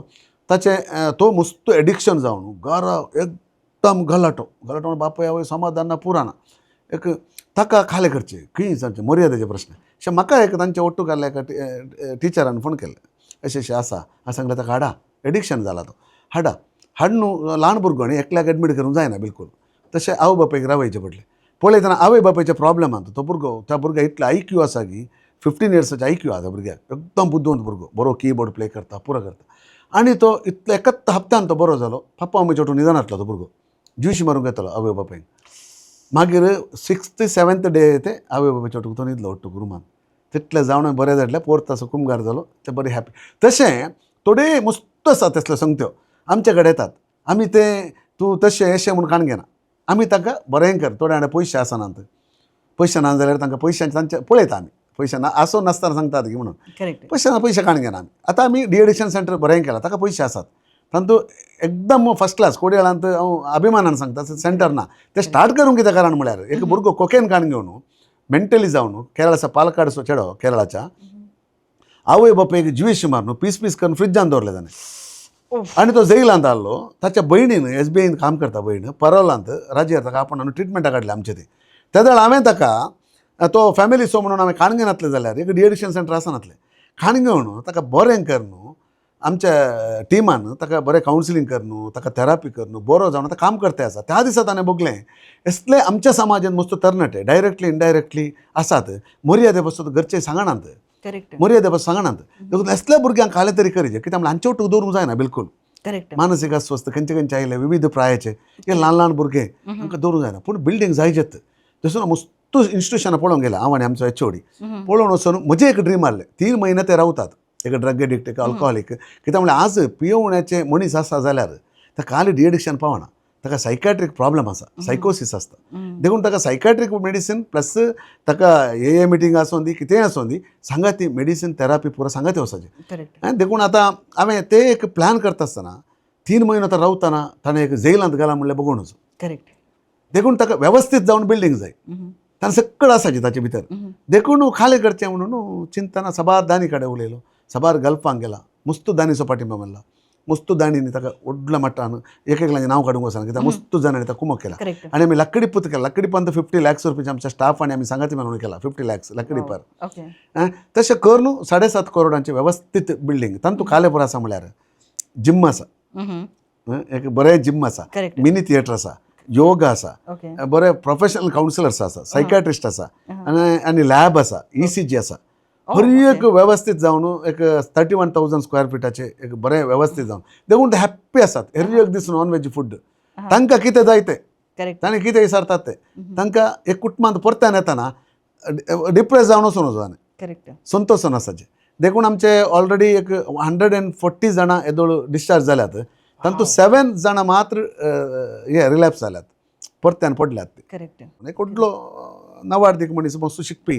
ताचें तो मस्त एडिक्शन जावन घरा एकदम गलाटो गलाटो, बापूय आवय समाधान ना पुराना एक ताका खालें करचें खंय सांगचें मर्यादेचे प्रश्न. अशें म्हाका एक तांचे ओट्टू घाल्ल्या एका टिचरान फोन केलें, अशें अशें आसा हांवें सांगलें ताका हाडा, एडिक्शन जाला तो हाडा, हाड न्हू ल्हान भुरगो न्ही एकल्याक एडमीट करूंक जायना बिलकूल. तशें आवय बापायक रावयचें पडलें. पळयतना आवय बापायच्या प्रॉब्लमान तो भुरगो, त्या भुरग्याक इतलो I Q आसा की 15 इयर्साचो I Q आसा भुरग्याक, एकदम बुद्दवंत भुरगो, बरो किबोर्ड प्ले करता पुरो करता. आनी तो इतलो एकाच हप्त्यान तो बरो जालो. पप्पा मम्मीच्या वटून न्हिदनासलो तो भुरगो, ज्यूशी मारूंक येतालो आवय बापायक. मागीर 6th 7th day ते आवय बापायच्या वटून तो न्हिदलो वट्टूक रुमान, तितलें जावन बरें जालें, पोर्त असो कुमगार जालो, ते बरें हॅपी. तशें थोडे मस्त आसा तसल्यो संगत्यो आमचे कडेन येतात, आमी ते तूं तशें अशें म्हूण काण घेना, आमी तांकां बरें कर. थोड्या जाणां पयशे आसनात, पयशे ना जाल्यार तांकां पयशांचे तांचे पळयता आमी, पयशे ना आसून नासतना सांगतात की म्हणून पयशे ना पयशे काण घेना आमी. आतां आमी डिएडिक्शन सेंटर बरें केलां, ताका पयशे आसात, तातूंत एकदम फर्स्ट क्लास कोडयाळांत हांव अभिमानान सांगता सेंटर ना तें स्टार्ट करूंक कितें कारण म्हळ्यार एक भुरगो कोकेन काण घेवन मेंटली जावन केरळाचो पालकाडचो चेडो केरळाच्या आवय बापायक जिवीश मारून पीस पीस करून फ्रिजान दवरले ताणें. आनी तो जैलांत आहलो, ताच्या भयणीन एस बी आयन काम करता भयण, परोलांत राजयार ताका आपण ट्रिटमेंटाक काडलें आमचें तें. त्या वेळार हांवें ताका तो फॅमिलीचो म्हणून हांवें काण घेनातलें जाल्यार एक डिएडिक्शन सेंटर आसनातलें, काण घेवन ताका बरें कर न्हू आमच्या टिमान ताका बरें कावन्सिलींग कर न्हू, ताका थेरापी कर न्हू, बरो जावन आतां काम करते आसा. त्या दिसा ताणें बगलें असले आमच्या समाजांत मस्त तरणाटे डायरेक्टली इनडायरेक्टली आसात, मर्यादे पसून घरचे सांगणात, मर्यादे पसून सांगणात, देखून असल्या भुरग्यांक खालें तरी करीचे कित्याक म्हणल्यार हांचे वटूक दवरूंक जायना बिलकूल. मानसीक अस्वस्थ खंयचे खंयचे आयले विविध प्रायाचे हे ल्हान ल्हान भुरगे तांकां दवरूंक जायना, पूण बिल्डींग जायचेच. तसो मस्त इन्स्टिट्युशनां पळोवंक गेलें हांव आनी आमचो एच ओ डी पळोवन वचून म्हजें एक ड्रीम आहलें, 3 म्हयने ते रावतात एक ड्रग एडिक्ट एक अल्कोहोलीक, कित्याक म्हणल्यार आज पियोवण्याचे मनीस आसा जाल्यार ताका खाली डिएडिक्शन पावना, ताका सायकाट्रीक प्रॉब्लम आसा, सायकोसीस आसता, देखून ताका सायकाट्रीक मेडिसीन प्लस ताका ए ए मिटींग आसूं दी कितेंय आसूं दी सांगा ती मेडिसीन थेरापी पुरो सांगा ती वचपाचें. आनी देखून आतां हांवें ते एक प्लॅन करता आसतना 3 म्हयनो आतां रावतना ताणें एक जेलांत घाला म्हणल्यार बगोवनूच. देखून ताका वेवस्थीत जावन बिल्डींग जाय. तांकां सगळं आसाचे ताचे भितर. देखून खालें करचें म्हणून चिंतना साबार दानी कडेन उलयलो, साबार गल्फांक गेला, मस्त दानीचो पाठिंबा मेळ्ळा. मस्त दाणींनी ताका व्हडल्या मट्टान एक एकल्याचें नांव काडूंक वचना कित्याक मस्त जाणांनी ताका कुमक केला. करेक्ट आनी आमी लक्कडी पूत केला. लक्कडी पंत 50 लॅक्स रुपीज आमच्या स्टाफ आनी आमी सांगाती मेळून केला, 50 लॅक्स लक्कडी पर. आं, तशें करून 7.5 करोडांचे वेवस्थीत बिल्डींग. तातूंत कालेपूर आसा म्हळ्यार जिम आसा, आं, एक बरें जिम आसा, मिनी थिएटर आसा, योगा आसा, बरे प्रोफेशनल कावन्सिलर्स आसा, सायकाट्रिस्ट आसा आनी आनी लॅब आसा, ईसीजी आसा. हर एक वेवस्थीत जावन एक 31,000 स्क्वेअर फिटाचे एक बरें व्यवस्थीत जावन, देखून ते हॅप्पी आसात. हर एक दीस नॉन वेज फूड, तांकां कितें जाय तें, ताणें कितें विचारतात ते. तांकां एक कुटुंबांत परत्यान येतना डिप्रेस जावन वचून वचो आनी संतोशन आसाचें. देखून आमचे ऑलरेडी एक 140 जाणां येदोळ डिस्चार्ज जाल्यात. तातूंत 7 जाणां मात्र हे रिलॅप्स जाल्यात, परत्यान पडल्यात ते. एक व्हडलो नवार्दीक मनीस, मस्त शिकपी,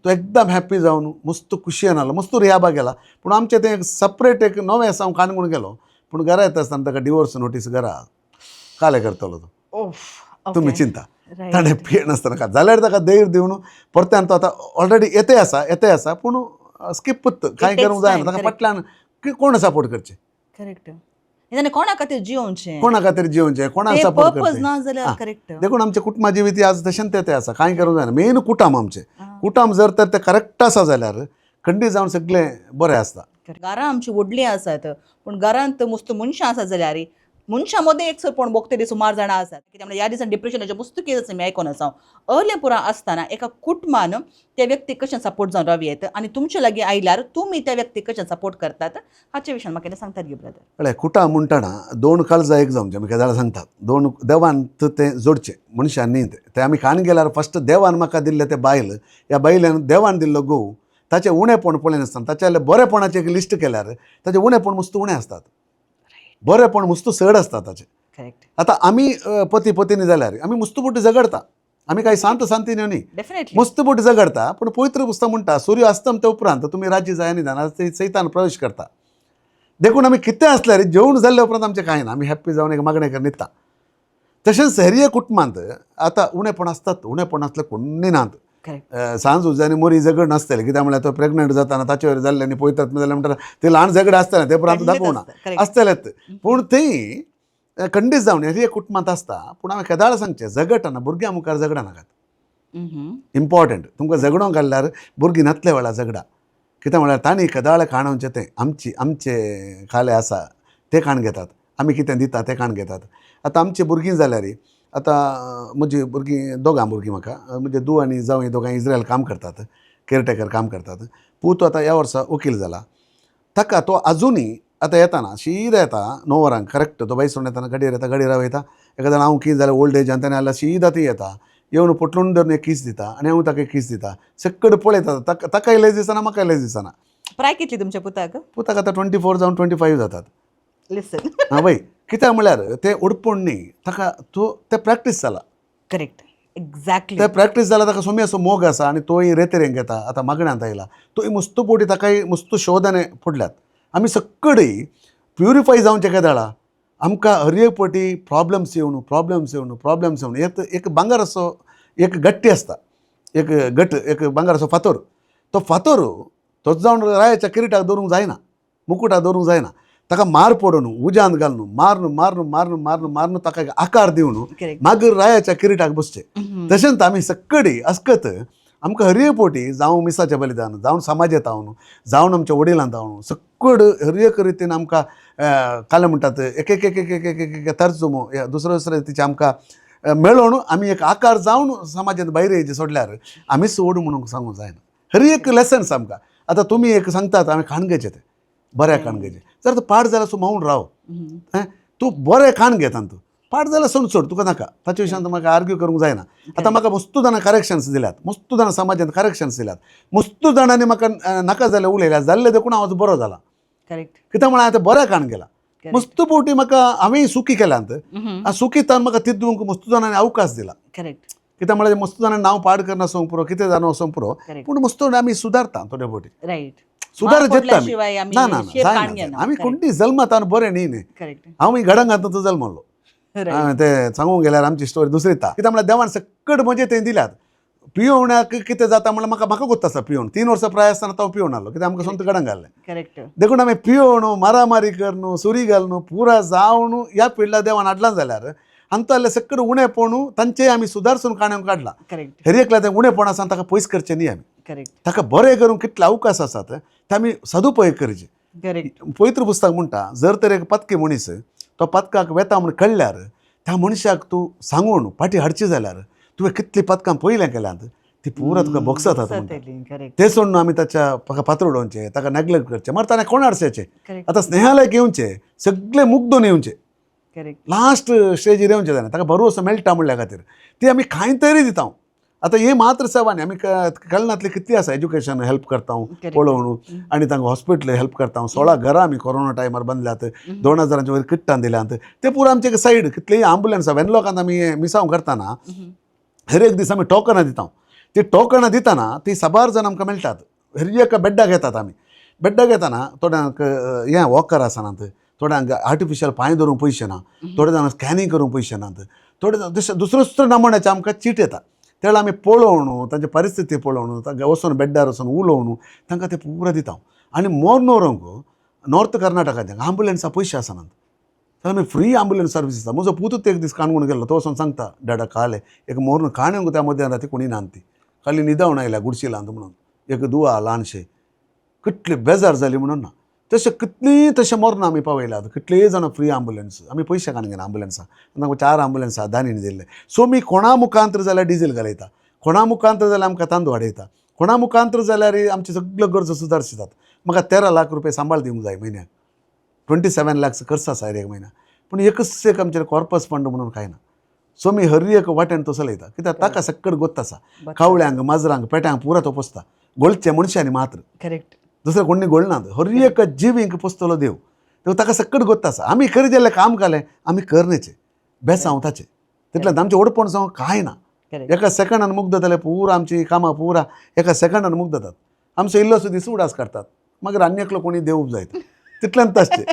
तो एकदम हॅप्पी जावन मस्त खुशयेन आलो, मस्त रियाबा गेला. पूण आमचें तें सपरेट एक नवें आसा, हांव काणकोण गेलो, पूण घरा येता आसतना ताका डिवोर्स नोटीस घरा. काले करतलो तो, तुमी चिंता. ताणें पियेनासतना का जाल्यार ताका धैर्य दिवन परत्यान तो आतां ऑलरेडी येते आसा, येते आसा, पूण स्कीप कांय takes करूंक जायना time, ताका. फाटल्यान कोण सपोर्ट करचें? करेक्ट, कोणा खातीर जियोवचें? कोणा खातीर जिवचें, कोणाक ते सपोर्ट पर्पज करचें? ना जाल्यार. देखून आमचें कुटुंबा जिवीत आज तशेंच तें आसा, कांय करूंक जायना. मेन कुटाम आमचें, कुटाम जर तर तें करेक्ट आसा जाल्यार खंडीत जावन सगळें बरें आसता. घरां आमची व्हडलीं आसात, पूण घरांत मस्त मनशां आसा जाल्यार मनशां मदें एक सरपण बोगतरी सुमार जाणां आसात. कित्याक म्हणल्यार ह्या दिसान डिप्रेशनाच्यो मस्त केस आमी आयकोन आसा. अर्ले पुरा आसतना एका कुटुंबान त्या व्यक्तीक कशें सपोर्ट जावन राव येत आनी तुमचे लागीं आयल्यार तुमी त्या व्यक्तीक कशें सपोर्ट करतात, हाचे विशयान म्हाका कितें सांगतात गे ब्रदर? कळ्ळें? कुटाम म्हणटना दोन काळजां एक जावचें. आमी केदाळ सांगतात, दोन देवान तें जोडचें, मनशान न्ही तें. तें आमी खाण गेल्यार फस्ट देवान म्हाका दिल्लें तें बायल, ह्या बायल्यान देवान दिल्लो घोव, ताचें उणेपण पळयनासतना ताचें बरेपणाचें एक लिस्ट केल्यार ताचें उणेपण मस्त उणें आसतात, बरेपण मस्त चड आसता ताचें. आतां आमी पती पत्नी जाल्यार आमी मस्त पोटी झगडता, आमी कांय शांत शांती न्ही. मस्त पोटी झगडता, पूण पवित्र पुस्तक म्हणटा, सूर्य अस्तमते उपरांत तुमी राज्य जायनी जाणा सैतान प्रवेश करता. देखून आमी कितें आसल्यार जेवण जाल्ले उपरांत आमचें कांय ना, आमी हॅप्पी जावन एक मागणें कर न्हिदता. तशेंच हेरिय कुटुंबांत आतां उणेपण आसतात, उणेपण आसलें कोण्णी नात. सांज उजानी मोरी झगड नासतलें, कित्याक म्हळ्यार तो प्रेग्नंट जाताना ताचेर जाल्लें आनी पळयतात जाल्यार म्हणटा ते ल्हान झगडे आसतलें, ते उपरांत दाखोवना आसतलेच. पूण थंय खंडीत जावन हेरिय कुटुंबांत आसता. पूण हांवें केदाळ सांगचें, झगडटना भुरग्यां मुखार झगडा नाकात. इम्पॉर्टंट, तुमकां झगडोंक घाल्यार भुरगीं नातले वेळार झगडा. कित्याक म्हळ्यार तांणी केदाळ काणोवचें तें आमची आमचे खाले आसा ते काण घेतात, आमी कितें दिता तें काण घेतात. आतां आमची भुरगीं जाल्यार, आतां म्हजी भुरगीं दोगां भुरगीं म्हाका, म्हजे धूव आनी जावं दोगां इज्रायल काम करतात, केअरटेकर काम करतात. पूत आतां ह्या वर्सा वकील जाला. ताका तो आजुनूय आतां येताना शीदा येता 9 वरांक करेक्ट. तो बायसून येताना गाडयेर येता, गाडयेर रावयता. एका हांव कितें जाल्यार ओल्ड एज आनी ताणें जाल्यार शीदा ती येता, येवन पोटलून धरून एक कीस दिता आनी हांव ताका एक कीस दिता. सक्कड पळयता, ताका ताकाय लज दिसना, म्हाकाय लज दिसना. प्राय कितली तुमच्या पुताक? पुताक आतां 24 जावन 25 जातात. लिसन. आं वय, कित्याक म्हळ्यार तें उडपण न्ही ताका, तो तें प्रॅक्टीस जाला. करेक्ट एक्झॅक्टली ते प्रॅक्टीस जाला. ताका सोम्याचो मोग आसा आनी तोय रेतरेंक येता. आतां मागण्यांत आयला, तोय मस्त पोटी ताकाय मस्त शोधाने पडल्यात. आमी सक्कडे प्युरिफाय जावचें केदाळा आमकां हर एक पटी प्रॉब्लम्स येवन, प्रॉब्लम्स येवन, प्रॉब्लम्स येवन, एक एक भांगराचो एक गट्टी आसता, एक गट, एक भांगराचो फातोर. तो फातोर तोच जावन रायाच्या किरिटाक दवरूंक जायना, मुकुटाक दवरूंक जायना. ताका मार पडून उज्यांत घालून मारून मारून मारून मारून मारून ताका एक आकार दिवन मागीर रायाच्या किरिटाक बसचें. तशेंच आमी सक्कडी अस्कत आमकां हर एक पोटी जावं मिसाचें बलिदान जावन, समाजेंत हांव जावन, आमच्या वडिलांत हांव, सक्कड हर एक रितीन आमकां कालें म्हणटात, एक एक एक एक एक एक एक तर्जुमो दुसरे दुसरे रितीचे आमकां मेळोवन आमी एक आकार जावन समाजांत भायर येयचे सोडल्यार आमीच सोड म्हणून सांगूंक जायना. हर एक लेसन्स आमकां. आतां तुमी एक सांगतात, हांवें खाण घेवचें, तें बरें खाण घेवचें. जर तूं पाड जाल्यार सो मावून राव. तूं बरें खाण घेता, तूं पाड जाल्यार सोड, सोड तुका नाका. ताचे विशयान म्हाका आर्ग्यू करूंक जायना. आतां म्हाका मस्तू जाणां करेक्शन्स दिल्यात, मस्तू जाणां समाजांत करेक्शन्स दिल्यात, मस्तू जाणांनी म्हाका नाका जाल्यार उलयल्या जाल्लें, देखून हांव बरो जाला. कित्याक म्हळ्यार आतां बरें खाण गेलां. मस्त पोटी म्हाका हांवें सुखी केल्यांत, सुखी तान म्हाका तितूंक मस्तू जाणांनी अवकाश दिला. कित्याक म्हळ्यार मस्तू जाणांनी नांव पाड करना वचोंक पुरो, कितें जाणा वचोंक पुरो. पूण मस्तू आमी सुदारता थोडे फावटी. सुदार जेता आमी. ना ना, जायना. आमी कोणती जल्मात बरें न्ही न्ही. हांव गडंगांत जल्मलो. ते सांगूंक गेल्यार आमची स्टोरी दुसरी ता. कित्याक म्हळ्यार देवान सक्कड म्हजे थंय दिल्यात. पियोवण्याक कितें जाता म्हणल्यार म्हाका म्हाका गोत्त आसा. पियोवन 3 वर्सां प्राय आसतना हांव पियोवन आसलो, कित्याक आमकां सोंत गडांक घाल्लें. देखून आमी पियोवन, मारामारी करून, सुरी घालून, पुरा जावन ह्या पिडला देवान हाडला जाल्यार हांतले सगळे उणेपण तांचे आमी सुदारसून काणून काडला. हेर एकल्या तें उणेपण आसा, ताका पयस करचें न्ही आमी. ताका बरें करूंक कितले अवकाश आसात ते आमी सदुपयोग करचे. पवित्र पुस्तक म्हणटा, जर तर एक पातकी मनीस तो पातकाक वेता म्हूण कळ्ळ्यार त्या मनशाक तूं सांगून फाटीं हाडची जाल्यार तुवें कितलीं पातकां पयलें केल्यांत ती पुरा तुका भोगसतात म्हणटा. ते सोडून आमी ताच्या ताका पात्र उडोवचें, ताका नेग्लेक्ट करचें, मागीर ताणें कोण आडसेचें? आतां स्नेहालयक येवचें, सगळे मुग्दून येवचें, लास्ट स्टेजीर येवचें जालें ताका भरवंसो मेळटा म्हणल्या खातीर ती आमी कांय तरी दिता. आतां हे मात्र सेवा न्ही, आमी कळनातली कितली आसा, एज्युकेशन हेल्प करता पळोवन आनी तांकां हॉस्पिटल हेल्प करता. 16 घरां आमी कोरोना टायमार बांदल्यात, 2000च्या वयर किट्टां दिल्यांत. ते पुरा आमचे सायड कितलेय आंबुलन्स वेनलॉकांत आमी हें मिसांव करतना हर एक दीस आमी टोकनां दिता. ती टोकनां दितना ती साबार जाण आमकां मेळटात. हर एका बेड्डाक येतात. आमी बेड्डाक येतना थोड्यांक हें वॉकर आसनात, थोड्यांक आर्टिफिशियल पांय धरूंक पयशे ना, थोडे जाणां स्कॅनिंग करूंक पयशे नात, थोडे जाण दुसरे दुसरो दुसरो नमुन्याचे आमकां चीट येता. त्या वेळार आमी पळोवन, तांची परिस्थिती पळोवन, तांकां वचून बेड्डार वचून उलोवन तांकां ते पुरा दिता. आनी मोर्न व्हरूंक नॉर्थ कर्नाटकाच्या आंबुलन्सा पयशे आसनात तर आमी फ्री आंबुलन्स सर्वीस दिता. म्हजो पूतच एक दीस काणकोण गेल्लो, तो वचून सांगता, डाडा काले एक मोर्न काणूंक त्या मध्यान राती कोणी नान, ती खाली न्हिदावन आयल्या गुडशिलांत म्हणून एक दुवा ल्हानशें, कितली बेजार जाली म्हणून ना. तशें कितलीं तशें मोर्नां आमी पावयल्यात, कितलीं जाणां फ्री आंबुलन्स. आमी पयशे काडून घेना आंबुलन्सा. तांकां चार आंबुलन्स दानीन दिल्ले. सो मी कोणा मुखांतर जाल्यार डिझेल घालयता, कोणा मुखांतर जाल्यार आमकां तांदूळ हाडयता, कोणा मुखांतर जाल्यार आमची सगळ्यो गरजो सुदारशितात. म्हाका 13 लाख रुपये सांबाळ दिवंक जाय म्हयन्याक, 27 लॅक्स खर्च आसा एक म्हयन्याक. पूण एकच एक आमचेर कॉर्पस फंड म्हणून कांय ना. सो मी हर एक वाटेन तो चलयता, कित्याक ताका सक्कड गोत्त आसा. कावळ्यांक, माजरांक, पेट्यांक पुरा तो पोसता. गोळचे मनशांनी मात्र, दुसरें कोणी गोळनात. हर एक जिवींक पोसतलो देव, तेन्ना ताका सक्कड गोत्त आसा. आमी करी जाल्यार काम घालें आमी करण्याचें बेसांव ताचें तितलें आमचें ओडपण जावं कांय ना. एका सेकंडान मुग्ध जाल्यार पुरा आमची कामां पुरा एका सेकंडान मुग्ध जातात. आमचो इल्लोसो दीस उडास काडटात, मागीर आनी एकलो कोणी देव जायत तितल्यान तासचें.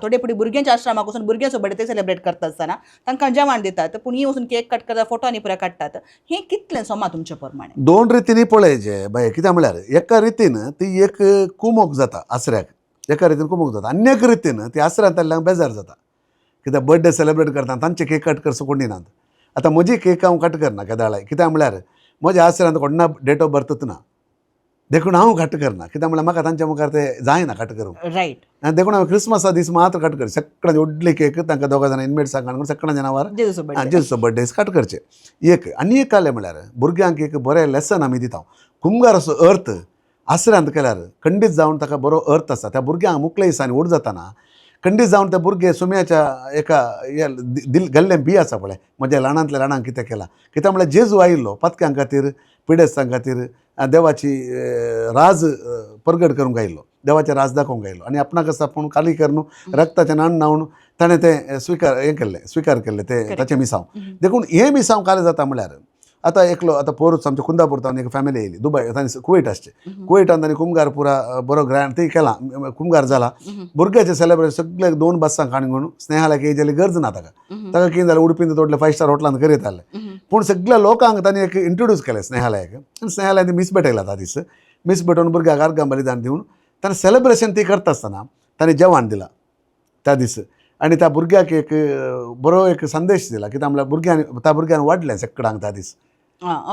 थोडे फुडें भुरग्यांच्या आश्रमाक वचून भुरग्यांचो बर्थडे सेलिब्रेट करता आसतना तांकां जेवण दितात, पूण ही वचून केक कट करतात, फोटो आनी पुरा काडटात. हें कितलें सोमा तुमचे प्रमाणे? दोन रितींनी पळयचें बाये. कित्याक म्हळ्यार एका रितीन ती एक कुमोक जाता आसऱ्याक, एका रितीन कुमोक जाता, आनी एक रितीन ती आसऱ्यांतल्यान बेजार जाता. कित्याक बर्थडे सेलिब्रेट करता, तांचे केक कट करचो कोणी नात. आतां म्हजी केक हांव कट करना केदाळाय, कित्याक म्हळ्यार म्हज्या आसऱ्यांत कोणा डेट ऑफ बर्थच ना, देखून हांव कट करना. कित्याक म्हळ्यार म्हाका तांच्या मुखार ते जायना कट करूंक. आनी देखून हांव क्रिसमसा दीस मात्र कट कर, सगळ्यांत व्हडली केक तांकां दोगां जाणां इनमेट्सांक हाडून सगळ्या नांवार जेजूचो बर्थडे. जेजूचो बर्थडे कट करचे एक. आनी एक कालें म्हळ्यार भुरग्यांक एक बरें लेसन आमी दिता. कुमगार असो अर्थ आसऱ्यांत केल्यार खंडीत जावन ताका बरो अर्थ आसा. त्या भुरग्यांक मुकले दिसांनी व्हड जाताना खंडीत जावन त्या भुरगे सुम्याच्या एका हे दिल घाल्लें बी आसा पळय, म्हज्या ल्हानांतल्या ल्हानांक कितें केलां. कित्याक म्हळ्यार जेजू आयिल्लो पातक्यां खातीर, पिडेस्तां खातीर, देवाची राज परगट करूंक आयिल्लो, देवाचें राज दाखोवंक आयिल्लो आनी आपणाक आसा पूण खाली करून रक्ताचें न्हाण न्हावन ताणें तें स्विकार हें केल्लें, स्विकार केल्लें तें ताचें मिसांव. देखून हें मिसांव कालें जाता. म्हळ्यार आतां एकलो आतां पोरूच आमच्या कुंदापूर तावन एक फॅमिली येयली दुबय, तांणी कुवेट आसचे, कुवेटान तांणी कुमगार पुरा बरो ग्रँड ती केला, कुमगार जाला. भुरग्याचें सेलेब्रेशन सगळे दोन बसां काडून घेवन स्नेहालयाक येयची जाल्यार गरज ना ताका. ताका कितें जालें, उडपीन तोडलें फायव स्टार हॉटेलांत करयताले. पूण सगळ्या लोकांक तांणी एक इंट्रोड्यूस केलें स्नेहालयाक आनी स्नेहालयान मीस भेटयला. त्या दीस मीस भेटोवन भुरग्याक आर्गां बलिदान दिवन ताणें सेलेब्रेशन ती करता आसतना ताणें जेवण दिलां त्या दीस आनी त्या भुरग्याक एक बरो एक संदेश दिला. कित्याक म्हणल्यार भुरग्यांनी त्या भुरग्यान वाडलें सगळ्यांक त्या दीस,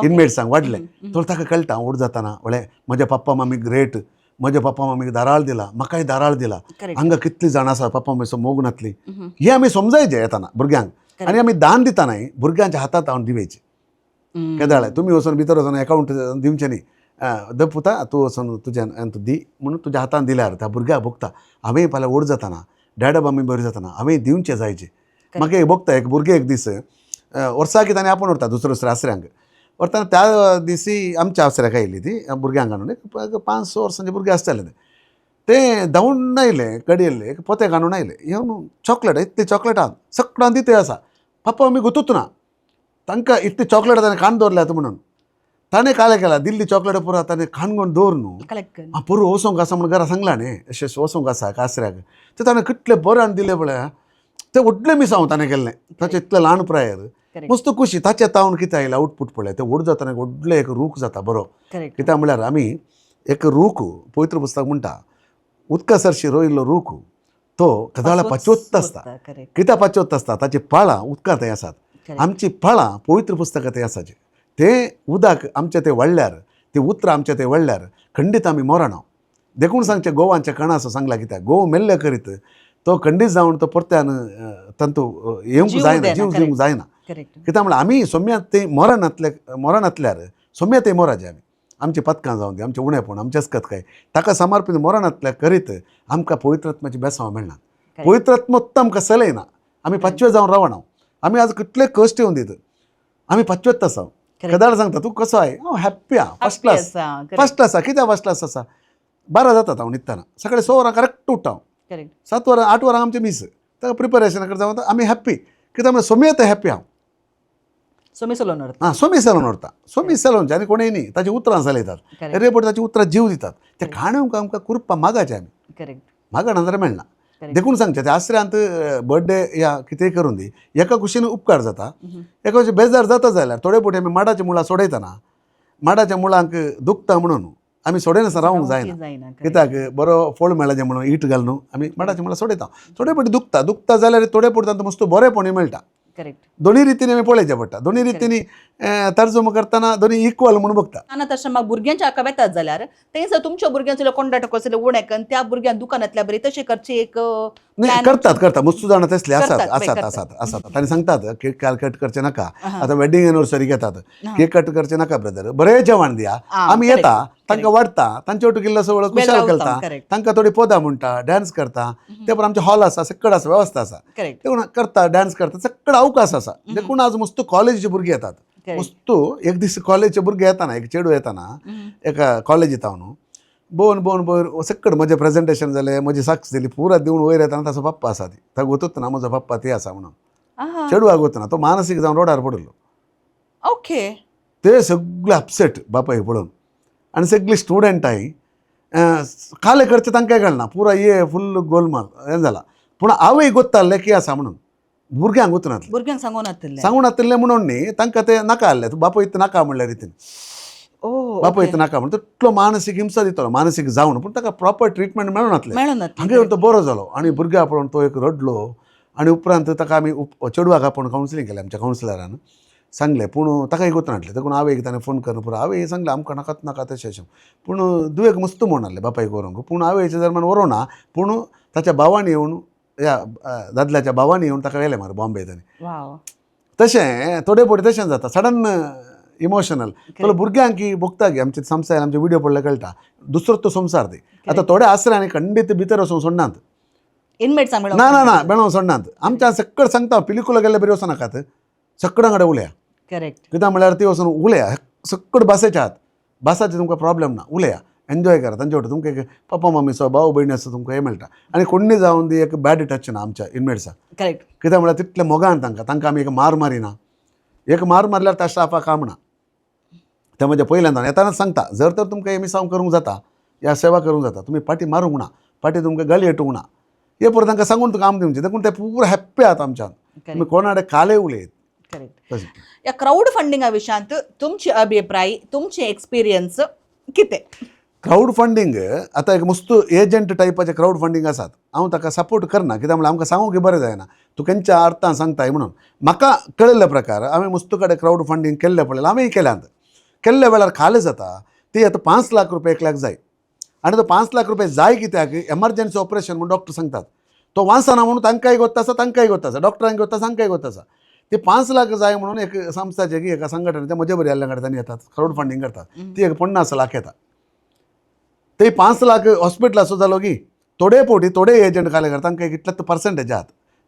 इनमेट्सांक वाडलें. तो ताका कळटा व्हड जाताना, म्हळें म्हज्या पप्पा मम्मी ग्रेट, म्हज्या पप्पा मम्मीक धाराळ दिला, म्हाकाय धाराळ दिला. हांगा कितली जाणां आसा पप्पा मम्मीचो मोग नातली. हे आमी समजायचे येताना भुरग्यांक आनी आमी दान दितानाय भुरग्यांच्या हातात हांव दिवयचे. केदाळे तुमी वचून भितर वचून एकावंट दिवचें न्ही, the पुता तूं वचून तुज्यान तूं दी म्हणून तुज्या हातान दिल्यार त्या भुरग्याक भोगता, हांवें फाल्यां व्हड जाताना डॅडा मम्मी बरी जाताना हांवें दिवचें जायचें. म्हाका एक भोगता, एक भुरगें एक दीस वर्साक ताणें आपोवन व्हरता दुसरे दुसऱ्या आसऱ्यांक व्हरतना त्या दिसी आमच्या आसऱ्याक आयली ती भुरग्यांक हाडून, एक 5-6 वर्सांचे भुरगे आसताले ते. ते धांवून आयले, गडयेल्ले एक पोते काडून आयले, येवन चॉकलेट, इतली चॉकलेटां सगळ्यां दिते आसा. पप्पा मम्मी गोतूच ना तांकां इतली चॉकलेट ताणें काण दवरल्यात म्हणून. ताणें कालें केला, दिल्ली चॉकलेट पुरा ताणें खाण दवर न्हू. कलेक्ट कर. आं, पोरू वचोंक आसा म्हणून घरा सांगलां न्ही, अशें अशें वचोंक आसा कासऱ्याक. ते ताणें कितलें बरें दिलें पळय, तें व्हडलें मिसांव ताणें केल्लें ताचें इतलें ल्हान प्रायेर. करेक्ट. मस्त खुशी ताच्या तावन कितें आयलें आउटपूट पळय तें व्हड जातना एक व्हडलो एक रूख जाता बरो. करेक्ट. कित्याक म्हळ्यार आमी एक रूख पवित्र पुस्तक म्हणटा उदका सरशी रोयिल्लो रूख तो कदाळा पाचोत्त आसता. करेक्ट. कित्याक पाचोत्त आसता? ताची पाळां उदकां थंय आसात. करेक्ट. आमची पाळां पवित्र पुस्तकां थंय आसाची तें उदक आमचें तें वाडल्यार ती उतरां आमचें तें वाडल्यार खंडीत आमी मरना. देखून सांगचें गोवांच्या कणाचो सांगला कित्याक गोव मेल्ले करीत तो खंडीत जावन तो परत्यान तांतू येवंक जीव जायना देना, जीव correct. दिवंक जायना. करेक्ट. कित्याक म्हळ्यार आमी सोम्या ते मरणांतले मरणांतल्यार सोम्या ते मोराचे आमी आमची पदकां जावन दी आमचें उणेपण आमचें अस्कतकाय ताका समर्पीत मरणांतल्या करीत आमकां पवित्रात्माची बेसांव मेळना. पवित्रात्मत्त आमकां चलयना आमी पाचवे जावन रावना. आमी आज कितले कश्ट येवन दित आमी पाचवेच आसा. केदार सांगता तूं कसो आहे? हांव हॅप्पी आहा फर्स्ट क्लास. फर्स्ट क्लास आहा. कित्याक फर्स्ट क्लास आसा? 12 जातात हांव न्हिदतना सकाळी 6 वरां करेक्ट उठ्ठा हांव. करेक्ट. 7 वरां 8 वरां आमचें मीस ताका प्रिपरेशन करता वता आमी हॅप्पी कित्याक म्हळ्यार सोमयत हॅप्पी हांव. सोमी सलोन आं सोमी सलोन व्हरता सोमी सलोनचे आनी कोणूय न्ही ताची उतरां चलयतात करेक्ट. रे पण ताची उतरां जीव दितात ते खाणूंक आमकां कुरपा मागाचे आमी करेक्ट. मागण जाल्यार मेळना. करेक्ट. देखून सांगचें ते आसऱ्यांत बर्थडे या कितेंय करून दी एका कुशीन उपकार जाता एका कुशीन बेजार जाता जाल्यार थोडे फावटी आमी माडाच्या मुळां सोडयतना माडाच्या मुळांक दुखता म्हणून आमी सोडयनासतना रावूंक जायना. जायना. कित्याक बरो फळ मेळाचें म्हणून ईट घालून न्हू आमी माडाच्या मुळां सोडयता थोडे फावटी दुखता दुखता जाल्यार थोडे फावटी तांकां मस्त बरेपणूय मेळटा. करेक्ट. दोन्ही रितीन आमी पळोवचें पडटा दोन्ही रितींनी तर्जमो करतना दोन्ही इक्वल म्हणून बघता. ना तशें म्हाका भुरग्यांच्या हाका वेतात जाल्यार थंय जर तुमच्या भुरग्यांचो कोंडाटो कसले उणें करून त्या भुरग्यांक दुकानांतल्या बरी तशें करची एक नाही plan. करतात करतात मस्तू जाणां तसले आसात करतात, आसात करतात. आसात आसात तांणी सांगतात केक काल कट करचे नाका आहा. आतां वेडिंग एनिवर्सरी घेतात केक कट करचे नाका ब्रदर बरें जेवण दिया आं, आमी correct, येता तांकां वाडटा तांचे वटूक इल्लो सगळो वेळ खुशाल रावता, घालता correct. तांकां थोडी पदां म्हणटा डान्स करता ते पण आमचे हॉल आसा सकड आसा वेवस्था आसा करेक्ट. देखून करता डान्स करता सकड अवकाश आसा देखून आज मस्त कॉलेजीचे भुरगे येतात. करेक्ट. मस्त एक दीस कॉलेजीचे भुरगे येताना एक चेडूं येताना एका कॉलेजीत हांव बोवन बोवन बोवन सकड म्हजें प्रेजेंटेशन जालें म्हजी साक्ष दिली पुरा दिवन वयर येताना ताचो पप्पा आसा ती ताका गोतूच ना म्हजो पप्पा ती आसा म्हणून आहा. चेडवाक गोतना तो मानसीक जावन रोडार पडिल्लो. ओके. ते सगळे अपसेट बापायक पळोवन आनी सगळीं स्टुडंटाय काले करचे तांकां कळना पुरा ये फुल्ल गोलमाल हें जाला पूण आवय गोत्ताल्लें की आसा म्हणून भुरग्यांक गोतनातलें भुरग्यांक सांगून नातिल्लें सांगून नातिल्लें म्हणून न्ही तांकां तें नाका आहलें तूं बापूय नाका म्हणल्या रितीन ओ बापूय नाका म्हणून तितलो मानसीक हिंसा दितलो मानसीक जावन पूण ताका प्रॉपर ट्रिटमेंट मेळनातलें. मेळून नातलें. हांगा येवन तो बरो जालो आनी भुरग्याक पळोवन तो एक रडलो आनी उपरांत ताका आमी चेडवाक आपोवन कावन्सिलींग केलें आमच्या कावन्सिलरान सांगलें पूण ताका एक उतरां हाडलें देखून आवयक ताणें फोन करून पुरो आवय सांगलें आमकां नाकात नाका तशें अशें पूण दुयेक मस्त म्हूण आहलें बापायक व्हरूंक पूण आवयच्या दरम्यान व्हरूंक ना पूण ताच्या भावान येवन ह्या दादल्याच्या भावान येवन ताका व्हेलें मरे बॉम्बे ताणें. वाव. तशें थोडे फावटी तशें जाता सडन इमोशनल थोडे भुरग्यांक की भोगता की आमचे संवसार आमचे व्हिडियो पडले कळटा दुसरोच तो संवसार ती आतां थोडे आसरे आनी खंडीत भितर वचूंक सोडनात इनमेट्स मेळोन ना ना ना बेणो सोडनात आमच्या सकड सांगता पिलिकुला गेल्ले बरी वचों नाकात सकडां कडेन उलया. करेक्ट. कित्याक म्हळ्यार ती वचून उलया सकड भासेच्या आहात भासाचे तुमकां प्रॉब्लेम ना उलया एन्जॉय करा तांचे वटेन तुमकां एक पप्पा मम्मीचो भाव भयणी आसा तुमकां हें मेळटा आनी कोण्णी जावन दी एक बॅड टच ना आमच्या इनमेट्साक. करेक्ट. कित्याक म्हळ्यार तितले मोगान तांकां तांकां आमी एक मार मारिना एक मार मारल्यार त्या स्टाफाक काम ना ते म्हज्या पयल्यान येतानाच सांगता जर तर तुमकां हे मिसांव करूंक जाता या सेवा करूंक जाता तुमी पाटी मारूंक ना पाटी तुमकां गाळी हेटूंक ना हे परत तांकां सांगून तुका काम दिवचें देखून ते पुरो हॅप्पी आहात आमच्यान तुमी कोणा कडेन कालय उलयत. करेक्ट. तशें ह्या क्रावड फंडिंगा विशयांत तुमची अभिप्राय तुमचे एक्सपिरियन्स कितें? क्रावड फंडींग आतां एक मस्त एजंट टायपाचे क्रावड फंडींग आसात हांव ताका सपोर्ट करना कित्याक म्हळ्यार आमकां सांगूंक बरें जायना तूं खंयच्या अर्थान सांगताय म्हणून म्हाका कळिल्ले प्रकार हांवें मस्त कडेन क्रावड फंडींग केल्लें पळयलें हांवेंय केल्यांत केल्ल्या वेळार खालें जाता ती आतां 5 लाख रुपया एकल्याक जाय आनी तो 5 लाख रुपया जाय कित्याक एमर्जन्सी ऑपरेशन म्हणून डॉक्टर सांगतात तो वाचना म्हणून तांकांय गोत्ता आसा तांकांय गोत्ता आसा डॉक्टरांक गोत्ता तांकांय गोत्ता आसा ते 5 लाख जाय म्हणून एक संस्थाचे की एका संघटनेच्या म्हजे बरी आल्ल्या कडेन तांणी येतात क्रावड फंडींग करतात ती एक 50 लाख येता ते 5 लाख हॉस्पिटलाचो जालो की थोडे फावटी थोडे एजंट खाले करता तांकां कितले पर्संटेज आहात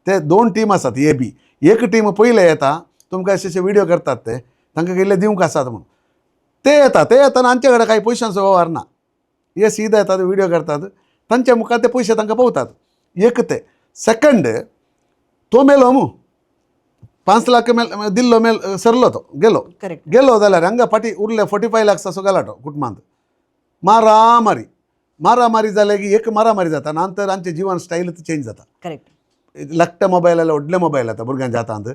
ते 2 टीम आसात ए बी एक टीम पयले येता तुमकां अशे अशे व्हिडियो करतात ते तांकां इल्ले दिवंक आसात म्हणून ते येता ते येताना आमचे कडेन कांय पयशांचो वेव्हार ना हे सीधा येतात व्हिडियो करतात तांच्या मुखार ते पयशे तांकां पवतात एक ते सेकंड तो मेलो मू 5 लाख मेल दिल्लो मेल सरलो तो गेलो. करेक्ट. गेलो जाल्यार हांगा फाटीं उरले 45 लाख्साचो गलाटो कुटुंबांत मारामारी मारामारी जाले की एक मारामारी जाता नंतर आमचें जिवन स्टायलूच चेंज जाता. करेक्ट. लकट्या मोबायल आयले व्हडले मोबायल आतां भुरग्यांच्या हातांत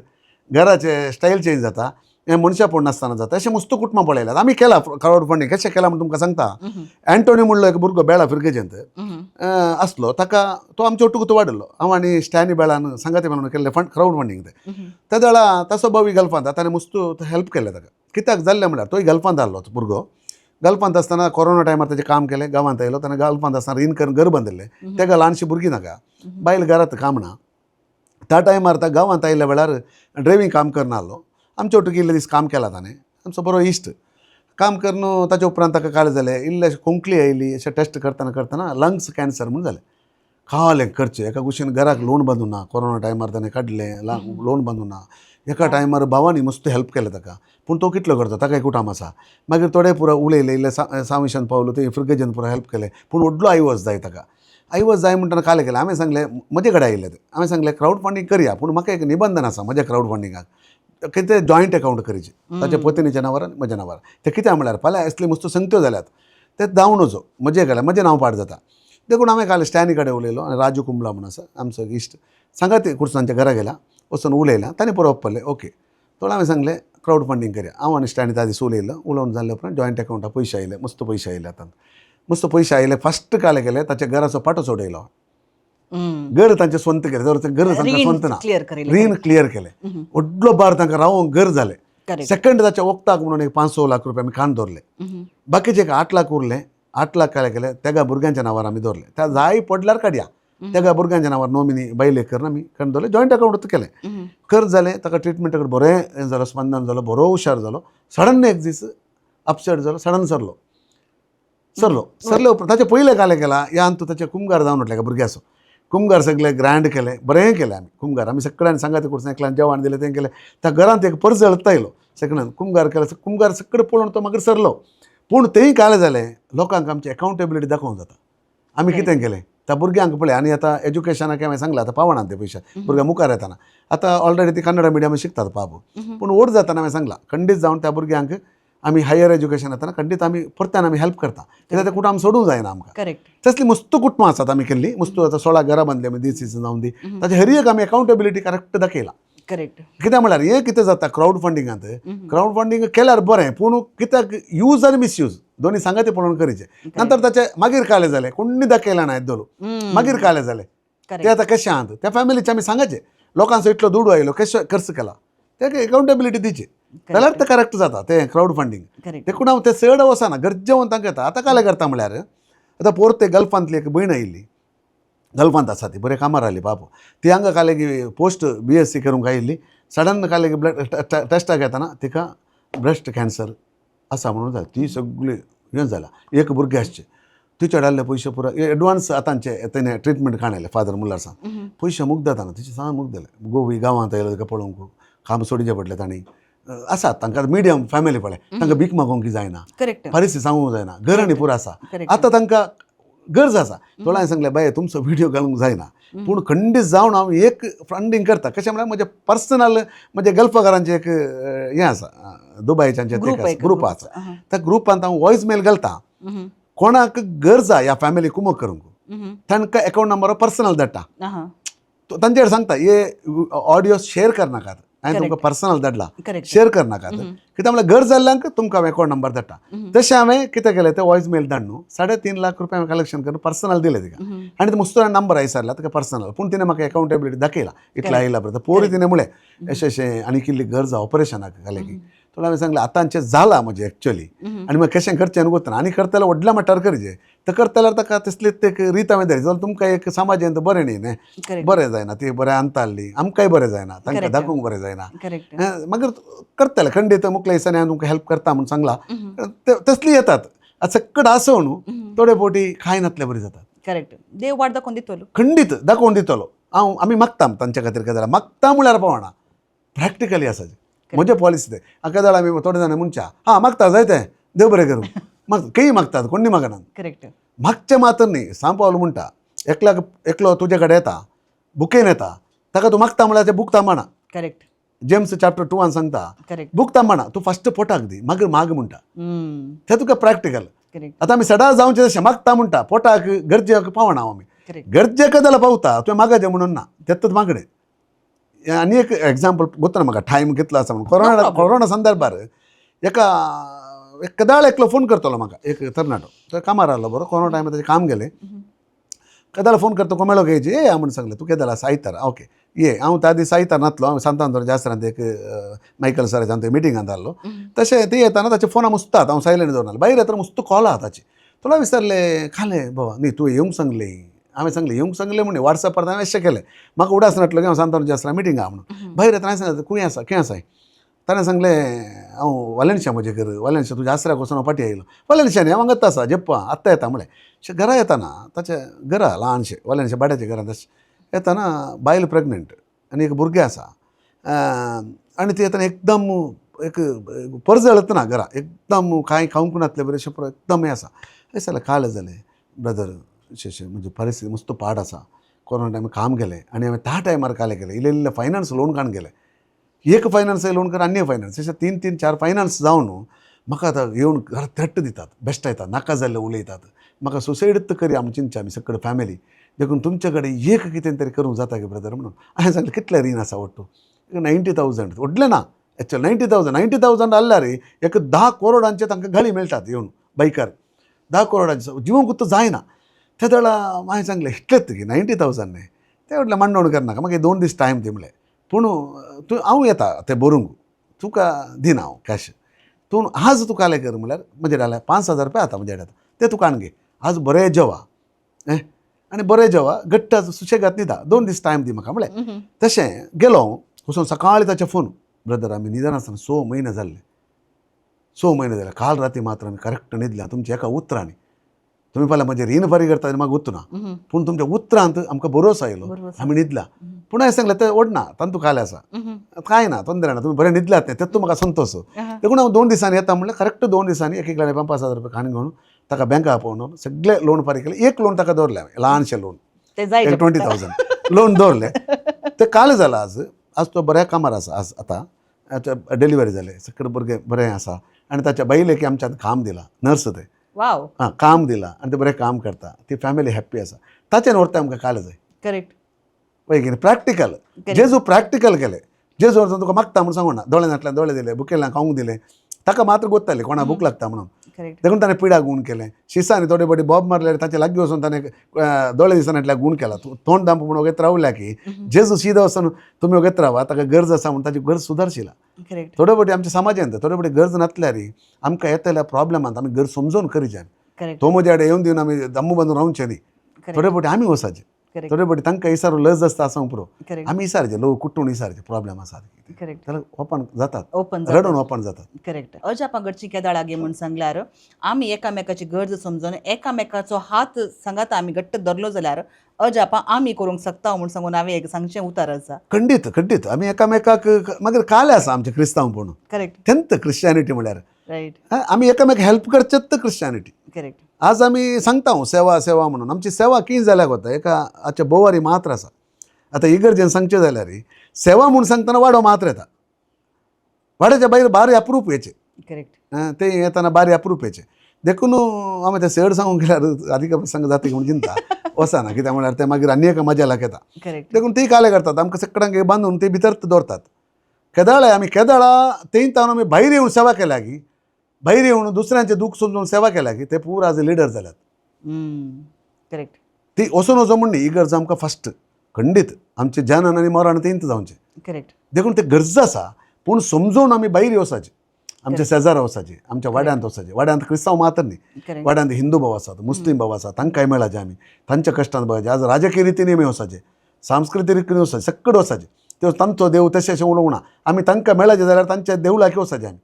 घराचे स्टायल चेंज जाता, हें मनशापण नासतना जाता. अशें मस्त कुटुंबां पळयल्यात आमी. केला क्रावड फंडींग. कशें केलां म्हूण तुमकां सांगता. अँटोनी म्हणलो एक भुरगो बेळा फिर्गजेंत आसलो. ताका तो आमच्या ಒಟ್ಟುಗು वाडलो. हांव आनी स्टॅनी बेळान सांगाती म्हणून केल्लें फंड क्रावड फंडींग तें. त्या वेळा ताचो भावी गल्फांत, ताणें मस्त हेल्प केलें ताका. कित्याक जाल्लें म्हळ्यार तोय गल्फांत आहलो. तो भुरगो गल्फांत आसतना कोरोना टायमार ताचें काम केलें, गांवांत आयलो. ताणें गल्फांत आसतना रीण करून घर बांदिल्लें. ताका ल्हानशीं भुरगीं नाका, बायल घरांत काम ना. त्या टायमार त्या गांवांत आयिल्ल्या वेळार ड्रायव्हींग काम करना आहलो. आमच्या ಒಟ್ಟಿಗೆ इल्ले दीस काम केलां ताणें. आमचो बरो इश्ट. काम करून ताच्या उपरांत ताका काल जालें, इल्लें अशें खोंकली आयली. अशें टेस्ट करतना करतना लंग्स कॅन्सर म्हूण जालें. कालें करचें एका कुशीन घराक लोन बांदूं ना. कोरोना टायमार ताणें काडलें लोन बांदूं ना. एका टायमार भावांनी मस्त हेल्प केलें ताका, पूण तो कितलो करता, ताका एक कुटाम आसा. मागीर थोडे पुरो उलयले, इल्ले साविशान पावलो, ते फिर्गजेन पुरो हेल्प केलें, पूण व्हडलो आयवज जाय ताका. आयवज जाय म्हणटना कालें केलें. हांवें सांगलें, म्हजे कडेन आयिल्लें तें, हांवें सांगलें क्रावड फंडींग करया, पूण म्हाका एक निबंधन आसा म्हज्या क्रावड फंडिंगाक, कितें जॉयंट अकावंट करचें, ताच्या पत्नीच्या नांवार आनी म्हज्या नांवार. तें कित्याक म्हळ्यार फाल्यां असली मस्त संगत्यो जाल्यात ते जावं नजो, म्हजे केल्यार म्हजें नांव पाड जाता. देखून हांवें काल स्टॅनी कडेन उलयलो आनी राजू कुंबला म्हूण आसा आमचो इश्ट, सांगात कुर्सांच्या घरा गेला, वचून उलयला. ताणें बरोवप पडलें ओके. थोडो हांवें सांगलें क्रावड फंडींग करया. हांव आनी स्टॅनी त्या दीस उलयलो. उलोवन जाल्ले उपरांत जॉयंट अकावंटाक पयशे आयले, मस्त पयशे आयले. आतां मस्त पयशे आयले. फस्ट काल केले, ताच्या घराचो पाटो सोडयलो. घर तांचें स्वंत केलें. जर घर तांकां रीण स्वंत ना. क्लियर करिल्लें. रीण क्लियर केलें. व्हडलो भार तांकां रावोंक घर जालें. सेकंड, ताच्या वखदाक म्हणून एक 5-6 लाख रुपया आमी कान दवरले. बाकीचे एक 8 लाख उरले. 8 लाख काय केले, तेगा भुरग्यांच्या नांवार आमी दवरले. त्या जाय पडल्यार काडया. तेगा भुरग्यांच्या नांवार नॉमिनी बायलेक करून आमी काडून दवरले. जॉयंट अकावंट केलें. कर्ज जालें ताका, ट्रिटमेंट बरें हें जालो, स्पंदन जालो, बरो हुशार जालो. सडन एक दीस अपसेट जालो, सडन सरलो सरलो. सरले उपरांत ताचे पयले काले केला ह्या अंतू ताचे कुमगार जावन म्हटलें का भुरग्याचो कुमगार सगळे ग्रँड केले, बरें केलें. आमी कुमगार आमी सगळ्यांनी सांगात कुर्सान एकल्यान जेवण दिलें, तें केलें. त्या घरांत एक परजळता आयलो. सगळ्यान कुमगार केलो. कुमगार सगळें पळोवन तो मागीर सरलो. पूण तेंय कालें जालें, लोकांक आमची अकाउंटेबिलिटी दाखोवंक जाता आमी कितें केलें त्या भुरग्यांक पळय. आनी आतां एज्युकेशनाक हांवें सांगलां, आतां पावना ते पयशे भुरग्यां मुखार येतना. आतां ऑलरेडी ती कन्नडा मिडियम शिकतात बाबू, पूण व्हड जातना हांवें सांगलां, खंडीत जावन त्या भुरग्यांक आमी हायर एज्युकेशन येतना खंडीत आमी परत्यान आमी हेल्प करता, कित्याक तें कुटुंब सोडूंक जायना आमकां. तसली मस्त कुटुंबां आसात आमी केल्ली. मस्त आतां 16 घरां बांदली आमी, दीस जावन दी. ताचे हर एक आमी अकाउंटेबिलिटी करेक्ट दाखयला. कित्याक म्हळ्यार हें कितें जाता, क्रावड फंडिंगांत क्रावड फंडींग केल्यार बरें, पूण कित्याक यूज आनी मिसयूज दोनी सांगाती पळोवन करचें. नंतर ताचे मागीर काले जाले, कोणी दाखयला ना येद्दोलो. मागीर काले जाले ते आतां कशें आहात त्या फॅमिलीचे आमी सांगाचे, लोकांचो इतलो दुडू आयलो, कशें खर्च केला, तेका अकाउंटेबिलिटी दिवची जाल्यार ते करेक्ट जाता तें क्रावड फंडींग. देखून हांव तें चड वचना, गरजेवन तांकां येता. आतां काले करता म्हळ्यार आतां पोरते गल्फांतली एक भयण आयिल्ली, गल्फांत आसा ती, बरें कामार आयली बाबू. ती हांगा काले की पोस्ट बीएससी करूंक आयिल्ली. सडन काले की ब्लड टेस्टाक येतना तिका ब्रेस्ट कॅन्सर आसा म्हणून जालें. ती सगळी हें जाला. एक भुरगें आसचें, तिच्या डाल्ले पयशे पुरो एडवान्स आतांचे तेणें ट्रिटमेंट काडले फादर मुल्लार सांग. पयशे मुग्द जाताना तिचे सांग मुग्द जालें. गोवी गांवांत आयलो, तिका पळोवंक काम सोडचें पडलें. तांणी आसात तांकां मिडियम फॅमिली पळय, तांकां भीक मागोवंक जायना, परिस्थिती सांगूंक जायना, घर आनी पुरो आसा. आतां तांकां गरज आसा. थोडो हांवें सांगलें, बाये तुमचो व्हिडियो घालूंक जायना, पूण खंडीत जावन हांव एक फंडींग करता. कशें म्हळ्यार म्हजें पर्सनल म्हजे गल्फकारांचें एक हें आसा, दुबयच्यांचें ग्रुप एक. ग्रुप आसा. त्या ग्रुपांत हांव वॉयस मेल घालता. कोणाक गरज आहा ह्या फॅमिली कुमक करूंक, तांकां अकावंट नंबर पर्सनल धाडटा. तांचे कडेन सांगता, हे ऑडियो शेअर करनाकात, हांवें तुमकां पर्सनल धाडला, शेअर करनाकात. कित्याक म्हळ्यार गरज जाल्ल्यांक तुमकां हांवें अकावंट नंबर धाडटा. तशें हांवें कितें केलें, तें वॉयस मेल धाड न्हू, 3.5 लाख रुपया हांवें कलेक्शन करून पर्सनल दिले तिका. आनी ते मस्त नंबर आयसरला ताका पर्सनल, पूण तिणें म्हाका अकाउंटेबिलिटी दाखयला. इतलें आयला पळय पोरी. तिणें म्हळें अशें अशें आनी कितली गरज ऑपरेशनाक घालें की. थोडो हांवें सांगलें, आतांचें जालां म्हजें एक्चुअली आनी मागीर कशें करचें गोतना आनी करतल्यार व्हडल्या मट्टार करचें. तर करतल्यार ताका तसली ते एक रीत हांवें धरली जाल्यार तुमकां एक समाजांत बरें न्ही न्ही बरें जायना. ती बरें अंतारली, आमकांय बरें जायना, तांकां दाखोवंक बरें जायना. मागीर करतले खंडीत मुखल्या दिसांनी हांव तुमकां हेल्प करता म्हूण सांगला. तसली येतात. आतां सक्कड आसो न्हू, थोडे फावटी खाय नातले बरी जातात. करेक्ट, देव वाट दाखोवन दितलो. खंडीत दाखोवन दितलो. हांव आमी मागता तांच्या खातीर. गजाल मागता म्हळ्यार पावना, प्रॅक्टिकली आसा म्हजे पॉलिसी ते. गजाल आमी थोडे जाणां म्हणच्या हां मागता जायते, देव बरें करूं. माग खंय मागतात, कोणी मागनात. मागचें मात्र न्ही. सांव पावल म्हणटा, एकल्याक एकलो तुजे कडेन येता, बुकेन येता, ताका तूं मागता म्हळ्यार तें बूक तांबना. जेम्स चॅप्टर 2 सांगता, बूक तांबना, तूं फस्ट पोटाक दी, मागीर माग म्हणटा. तें तुका प्रॅक्टिकल. आतां आमी सदां जावचें तशें मागता म्हणटा, पोटाक गरजेक पावना आमी. गरजेक जाल्यार पावता, तुवें मागाचें म्हणून ना, तेत्तच मागणें. आनी एक एग्जाम्पल गोत्ता म्हाका टायम कितलो आसा म्हणून. Corona problem. Corona संदर्भार एका केदाळ एकलो फोन करतलो म्हाका, एक तरणाटो, तो कामार आहलो बरो, कोरोना टायमार ताचें काम गेलें. केदाळ फोन करता कोमेळो घेयची ये हांव म्हणून सांगलें, तूं केदाळ आसा? आयतार, ओके ये. हांव त्या दीस आयतार नातलो, हांव सांतांतोर जास्रांत एक मायकल सराच्या आमच्या मिटिंगांत आहलो. तशें ते येताना ताचे फोना मुसतात, हांव सायलंट दवरनासलो. भायर येतना मुस्त कॉल आहा ताची. तुला विचारलें खालें बाबा न्ही तूं येवंक सांगलें. हांवें सांगलें येवंक सांगलें म्हणून वॉट्सॅपार हांवें अशें केलें, म्हाका उडास नाटलो की हांव सांतानो जास्रा मिटींग आहा म्हणून. भायर येतना हांवें सांगलें खूंय आसा, खंय आसाय? ताणें सांगलें हांव वालेन्शिया, म्हजें घर वालेन्शिया, तुज्या आसऱ्याक वचून हांव फाटीं आयलो. वालेन्शिया न्ही, हांव हांगाच आसा जेप्पा, आत्तां येता म्हणलें. अशें घरा येताना ताचें घरा ल्हानशें वालेन्शिया भाड्याच्या घरांत अशें येताना बायल प्रेगनंट आनी एक भुरगें आसा. आनी ती येताना एकदम एक परजळत ना घरा, एकदम कांय खावंक नासलें बरें, अशें एकदम हें आसा. अशें जालें काल जालें ब्रदर, अशें अशें म्हजी परिस्थिती मस्त पाड आसा, कोरोना टायमार काम गेलें आनी हांवें त्या टायमार कालें केलें, इल्लें इल्लें फायनान्स लोन काडून गेलें, एक फायनान्स लोन कर आनी फायनान्स, अशें 3 3 4 फायनान्स जावन म्हाका आतां येवन घरा थ्रेट दितात, बेश्टायतात, नाका जाल्लें उलयतात, म्हाका सुसायड करी आमी चिंतचे आमी सगळे फॅमिली, देखून तुमचे कडेन एक कितें तरी करूंक जाता की ब्रदर म्हणून. हांवें सांगलें कितलें रीण आसा वट्टू? 90,000. व्हडलें ना एक्चुअल, 90,000. 90,000 आहल्यार एक 10 करोडांचे तांकां गाळी मेळटात येवन बायकार, 10 करोडांचे जिवंकूच जायना. ते वेळा हांवें सांगलें इतलेंच की 90,000 न्ही. ते म्हटलें मांडवण करनाका, म्हाका 2 दीस टायम दी म्हणलें, पूण तूं हांव येता तें बरोवंक तुका दिना हांव कॅश, तूं आज तुका कालें कर म्हणल्यार म्हजे जाल्यार 5,000 रुपया आतां म्हजे कडेन, ते तुका हाडून घे, आज बरें जेवा आनी बरें जेवा घट्ट सुशेगाद न्हिदा, 2 दीस टायम दी म्हाका म्हणलें. तशें गेलो हांव वचून सकाळीं ताचें फोन, ब्रदर आमी न्हिदनासतना 6 म्हयने जाल्ले, 6 म्हयने जाले, काल राती मात्र आमी करेक्ट न्हिदल्या तुमच्या एका उतरांनी. तुमी फाल्यां म्हजें रीण फारीक करता आनी म्हाका गुत्तू ना, पूण तुमच्या उतरांत आमकां भरोसो आयलो, आमी न्हिदला. पूण हांवें सांगलें तें ओडना, तांतू कालें आसा, कांय ना, तोंदरे ना, तुमी बरें न्हिदल्यात न्ही, तेतूं म्हाका संतोश. देखून हांव 2 दिसांनी येता म्हणल्यार करेक्ट 2 दिसांनी एक एकल्यान 5,000 रुपया खाण घेवन ताका बँका आपोवन सगळे लोन फारीक केलें. एक लोन ताका दवरलें हांवें, ल्हानशें लोन, एक 20,000 लोन दवरलें. तें काल जालां. आज आज तो बऱ्या कामार आसा, आज आतां डिलिव्हरी जालें, सगळें भुरगें बरें आसा आनी ताच्या बायलेक आमच्यान काम दिलां, नर्स तें. वाव. आं, काम दिलां आनी तें बरें काम करता, ती फॅमिली हॅप्पी आसा. ताचें व्हरता आमकां काल जाय. करेक्ट. वय कितें प्रॅक्टिकल, जेजू प्रॅक्टिकल केलें. जेजू तुका मागता म्हणून सांगू ना, दोळे नाटल्यान दोळे दिले, भुकेल्यान खावंक दिलें, ताका मात्र गोत्तालें कोणा भूक लागता म्हणून. देखून ताणें पिडा गूण केलें, शिसांनी थोडे बडी बॉब मारले, ताचे लागीं वचून ताणें दोळे दिसनाटल्या गूण केला. तोंड दांप म्हणून वगैरे रावल्या की जेजू सीधा वचून तुमी वगैरे रावा, ताका गरज आसा म्हणून ताची गरज सुदारशिला. करेक्ट. थोडे बडी आमच्या समाजांत थोडे बडी गरज नासल्यार आमकां येतल्या प्रॉब्लमांत आमी गरज समजून करीचे. करेक्ट. तो म्हज्या कडेन येवन दिवन आमी दम्मू बांदून रावचे न्ही, थोडे बडी आमी वचाचे, थोडे बडी तांकां इसारो लज आसता आसूंक पुरो, आमी इसारचे, लोक कुटून इसारचे प्रॉब्लम आसा करेक्ट. जाल्यार ओपन जातात, ओपन रडून ओपन जातात. करेक्ट. अजापां घडची केदाळ गे म्हूण सांगल्यार आमी एकामेकाची गरज समजून एकामेकाचो हात सांगात आमी घट्ट धरलो जाल्यार अजापां आमी करूंक शकता म्हूण सांगून हांवें एक सांगचें उतर आसा. खंडीत खंडीत आमी एकामेकाक मागीर काले आसा आमचे क्रिस्तांव पूण. करेक्ट. तेंत क्रिश्चियनिटी म्हळ्यार रायट. आमी एकामेक हेल्प करचेत क्रिश्चियनिटी. करेक्ट. आज आमी सांगता हांव सेवा सेवा म्हणून, आमची सेवा कितें जाल्यार वता एका आजच्या बोवारी मात्र आसा. आतां इगर्जेन सांगचें जाल्यार सेवा म्हूण सांगतना वाडो मात्र येता, वाड्याच्या भायर बारी अप्रूप येचे. करेक्ट. ते येताना बारी अप्रूप येचे, देखून आमी ते चड सांगूंक गेल्यार अधिक प्रसंग जाता म्हणून चिंता वचना, कित्याक म्हळ्यार ते मागीर आनी एका मजा येता. करेक्ट. देखून ती काले करतात, आमकां सगळ्यांक बांदून ते भितर दवरतात. केदाळे आमी केदाळा तें तावन आमी भायर येवन सेवा केल्या की, भायर येवन दुसऱ्यांचें दूख समजून सेवा केल्या की ते पूरा आज लिडर जाल्यात. करेक्ट. ती वचून वचो म्हण न्ही, ही गरज आमकां फस्ट खंडीत आमचें जनन आनी मरण तेंत जावचें. करेक्ट. देखून ते गरज आसा, पूण समजून आमी भायर वचाचें, आमच्या शेजारा वचाचें, आमच्या वाड्यांत वचाचें. वाड्यांत क्रिस्तांव मात्र न्ही, वाड्यांत हिंदू भाव आसात, मुस्लीम भाव आसात, तांकांय मेळाचें आमी तांच्या कश्टान बघायचें. आज राजकीय रितीन आमी वचाचें, सांस्कृतीक रितीन वचाचें, सगळें वचाचें. ते तांचो देव तशें अशें उलोवंक ना, आमी तांकां मेळाचें जाल्यार तांच्या देवळाक वचाचें, आमी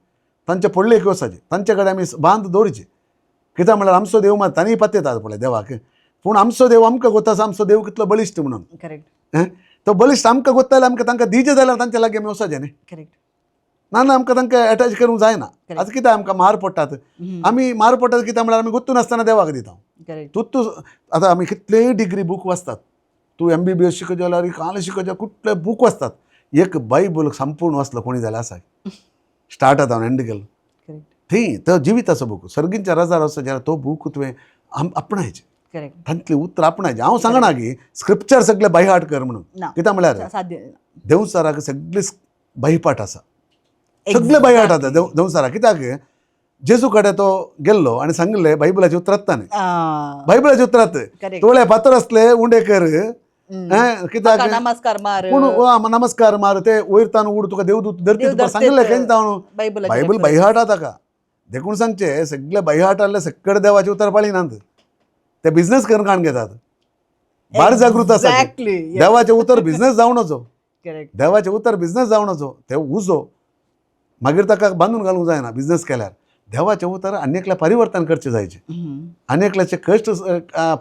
तांच्या पडलेक वचाचें, तांचे कडेन आमी बांद दवरचें. कित्याक म्हळ्यार आमचो देव मात तांणी पत्यतात पळय देवाक, पूण आमचो देव आमकां गोत्ता आसा, आमचो देव कितलो बळिश्ट म्हणून. करेक्ट. तो बळिश्ट आमकां गोत्ता जाल्यार आमकां तांकां दिचें जाल्यार तांच्या लागीं आमी वचाचें न्ही. करेक्ट. ना ना आमकां तांकां एटॅच करूंक जायना. आतां कितें आमकां मार पडटात, आमी मार पडटात कित्याक म्हळ्यार आमी गुत्तून आसतना देवाक दिता. करेक्ट. तूं तूं आतां आमी कितलेय डिग्री बूक वाचतात, तूं MBBS शिकत जाल्यार काल शिकत जाल्यार कुठले बूक वाचतात, एक बायबल संपूर्ण वाचलो कोणी जाल्यार आसा स्टार्ट जाता एंड केलो. करेक्ट. थंय तो जिविताचो बूक सर्गींच्या रजार आसा जाल्यार तो बूक तुवें आपणायचें, करेक्ट. तांतलीं उतरां आपणायचीं. हांव सांगना की स्क्रिप्चर सगळें बाय हार्ट कर म्हणून, ना कित्याक म्हळ्यार साध्य. देंवचाराक सगळी बाईपाट आसा, सगळे बायहाट आसा देंवचाराक. कित्याक जेजू कडेन तो गेल्लो आनी सांगिल्लें बायबलाचे उतरात ताणें, बायबलाचे उतरात तोळे पात्र आसले उंडे कर कित्याक नमस्कार मार, पूण नमस्कार मार ते वयर तान उड तुका देवदूत धरती तुका सांगिल्लें केन्ना जावन बायबल बायहाट ताका. देखून सांगचें सगळे बायहाट आहले सगळे देवाचे उतर पाळिनात, ते बिझनेस करून काण घेतात. भार जागृत आसा, देवाचें उतर बिझनेस जावनचो, देवाचें उतर बिझनेस जावनचो, ते उजो मागीर ताका बांदून घालूंक जायना. बिझनेस केल्यार देवाचें उतर आनी एकल्या परिवर्तन करचें जायचें, आनी एकल्याचे कश्ट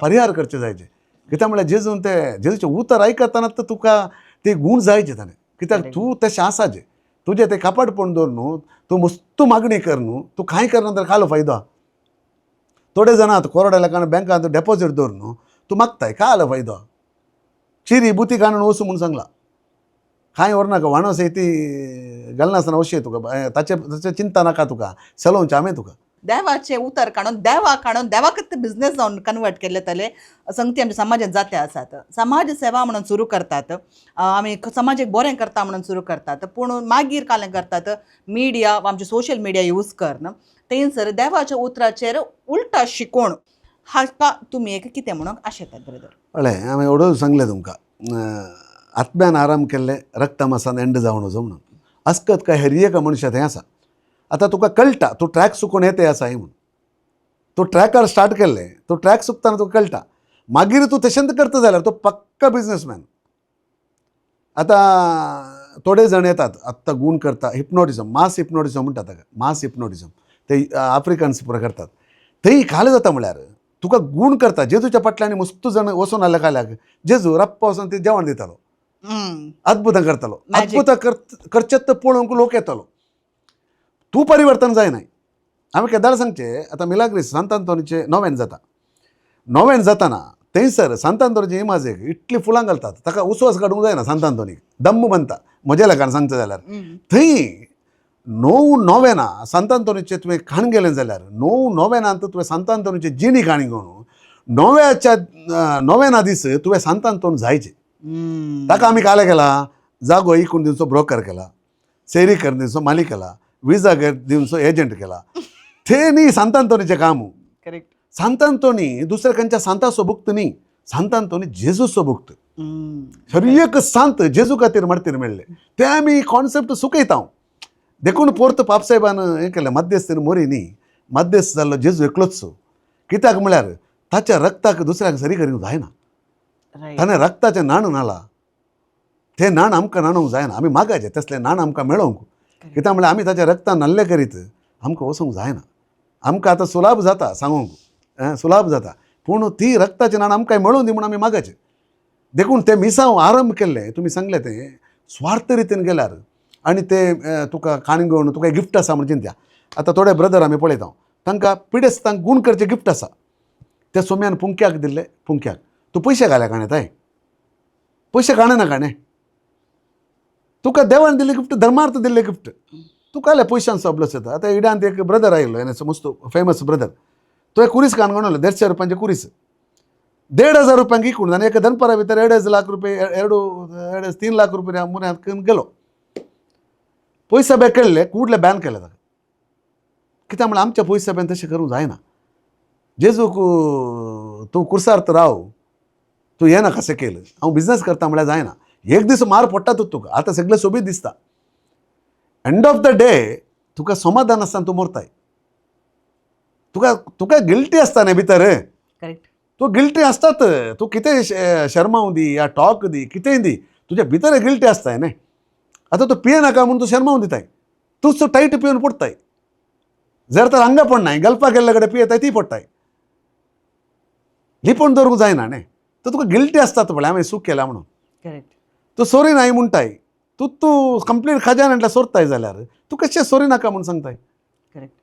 परिहार करचे जायचे. कित्याक म्हळ्यार जेजून ते जेजूचें उतर आयकतना तर तुका ते गूण जायचे ताणें. कित्याक तूं तशें आसाचें, तुजें तें कपाटपण दवर न्हू, तूं मस्तू मागणी कर न्हू, तूं कांय करना तर कालो फायदो. थोडे जाण आतां कोरड्या कारण बँकांत डेपोजीट दवर न्हू, तूं मागताय कालो फायदो. चिरी बुती काडून वचूं म्हूण सांगलां, कांय व्हरनाका, वाणस ती घालनासतना वशी तुका, ताचें ताचें चिंता नाका तुका, चलोवचें हांवें तुका. देवाचें उतर काडून देवा काडून देवाकच बिझनेस जावन कन्वर्ट केल्ले तले संगती आमच्या समाजांत जाते आसात. समाज सेवा म्हणून सुरू करतात, आमी समाजाक बरें करता म्हणून सुरू करतात, पूण मागीर कालें करतात मिडिया आमचे सोशल मिडिया यूज करून थंयसर देवाच्या उतराचेर उल्टा शिकोवन हाका तुमी एक कितें म्हणूंक आशेतात ब्रदर? पळय हांवें एवढो सांगलें तुमकां, आत्म्यान आराम केल्ले रक्तमासान एंड जावन वचो म्हणून. अस्कत काय हर एका मनशा थंय आसा. आतां तुका कळटा तूं ट्रॅक चुकून येते आसा म्हूण, तूं ट्रॅकार स्टार्ट केल्लें, तूं ट्रॅक चुकतना तुका कळटा, मागीर तूं तशेंच करता जाल्यार तो पक्का बिजनेसमॅन. आतां थोडे जाण येतात आत्तां गूण करता, हिप्नोटिजम, मास हिप्नोटिजम म्हणटा ताका, मास हिप्नोटिजम ते आफ्रिकन्स पुरो करतात. थंय काल जाता म्हळ्यार तुका गूण करता. जेजूच्या फाटल्यान मस्तू जाण वचून आसले काल्याक, जेजू रप्पा वचून ते जेवण दितालो, अद्भुतां करतालो, अद्भुतां करचें पळोवंक लोक येतालो. तूं परिवर्तन जायना. हांवें केदार सांगचें, आतां मिलाग्रीस सांतांतोनीचें नोवेन जाता, नोवेन जाताना थंयसर सांतांतोनीचे इमाजेक इतलीं फुलां घालतात, ताका उस्वास काडूंक जायना सांतांतोनीक, दम्म बांदता म्हज्या लेखान सांगता जाल्यार. थंय णव नोवेनां सांतांतोनीचें तुवें खाण गेलें जाल्यार 9 नोवेनांत तुवें सांतांतोनीची जिणी काणी घेवन णव्याच्या नोवेना दीस तुवें सांतांतोन जायचें. ताका आमी काले केला, जागो इकून दिवचो ब्रोकर केला, सेरी करून दिवचो मालीक केला, विजा दिवचो एजंट केला. ते न्ही सांतांतोनीचें काम. करेक्ट. सांतांतोनी दुसऱ्या खंयच्या सांताचो भुक्त न्ही, सांतांतोनी जेजूचो भुक्त. हर एक सांत जेजू खातीर मार्तीर मेळ्ळे, ते आमी कॉन्सेप्ट चुकयता. हांव देखून पोर्त पापसाहेबान हें केलें, मध्यस्थीन मोरी न्ही, मध्यस्थ जाल्लो जेजू एकलोच. कित्याक म्हळ्यार ताच्या रक्ताक दुसऱ्याक सरी करूंक जायना, ताणें रक्ताचें नाण न्हाला, तें नाण आमकां न्हाणोवंक जायना, आमी मागाचें तसलें नाण आमकां मेळोवंक. कित्याक म्हळ्यार आमी ताच्या रक्तान न्हाल्ले करीत आमकां वचूंक जायना. आमकां आतां सुलाभ जाता सांगूंक, सुलाभ जाता, पूण ती रक्ताचें नाण आमकां मेळोवन दी म्हूण आमी मागाचें. देखून तें मिसांव आरंभ केल्लें तुमी सांगलें तें स्वार्थ रितीन गेल्यार आनी ते तुका काणी घेवन तुका गिफ्ट आसा म्हण चिंत्या. आतां थोडे ब्रदर आमी पळयता, तांकां पिडेस्तांक गूण करचें गिफ्ट आसा, त्या सोम्यान पुंक्याक दिल्ले, पुंक्याक तूं पयशे घाल्या काणे ताय, पयशे काणे ना काणे, तुका देवान दिल्ले गिफ्ट, धर्मार्थ दिल्ले गिफ्ट, तुका आल्या पयशान सोबलोच येता. आतां इडांत एक ब्रदर आयिल्लो, एन मस्त फेमस ब्रदर, तो एक कुरीस काण म्हणलो, 150 रुपयांचे कुरीस 1500 रुपयांक इकून आनी एका दनपारा भितर 2.5 लाख रुपये, 2.5 3 लाख रुपये मुन्यांत गेलो. पयशे बॅग केल्ले कुडले बॅन केले ताका. कित्याक म्हळ्यार आमच्या पयशे बॅन तशें करूंक जायना. जेजूक तूं कुर्सार तर राव, तूं येना कशें केलें, हांव बिजनेस करता म्हळ्यार जायना. एक दीस मार पडटातूच तुका, आतां सगळें सोबीत दिसता, एंड ऑफ the day तुका समाधान आसतना तूं मरताय, तुका तुका गिल्टी आसता न्ही भितर. करेक्ट. तूं गिल्टी आसतात, तूं कितें शर्माव दी या टॉक दी, कितेंय दी, तुज्या भितर गिल्टी आसताय न्ही. आतां तूं पियेनाका म्हूण तूं शर्माव दिताय, तूंच टायट पिवन पडटाय, जर तर हांगा पडनाय, गल्फा गेल्ले कडेन पियेताय ती पडटाय, लिपोवन दवरूंक जायना न्ही. तर तुका गिल्टी आसतात पळय हांवें चूक केल्या म्हणून. करेक्ट. तूं सोरी नाय म्हणटाय, तूं तूं कंप्लीट खजान म्हटल्यार सोरताय जाल्यार तूं कशें सोरी नाका म्हूण सांगताय? करेक्ट.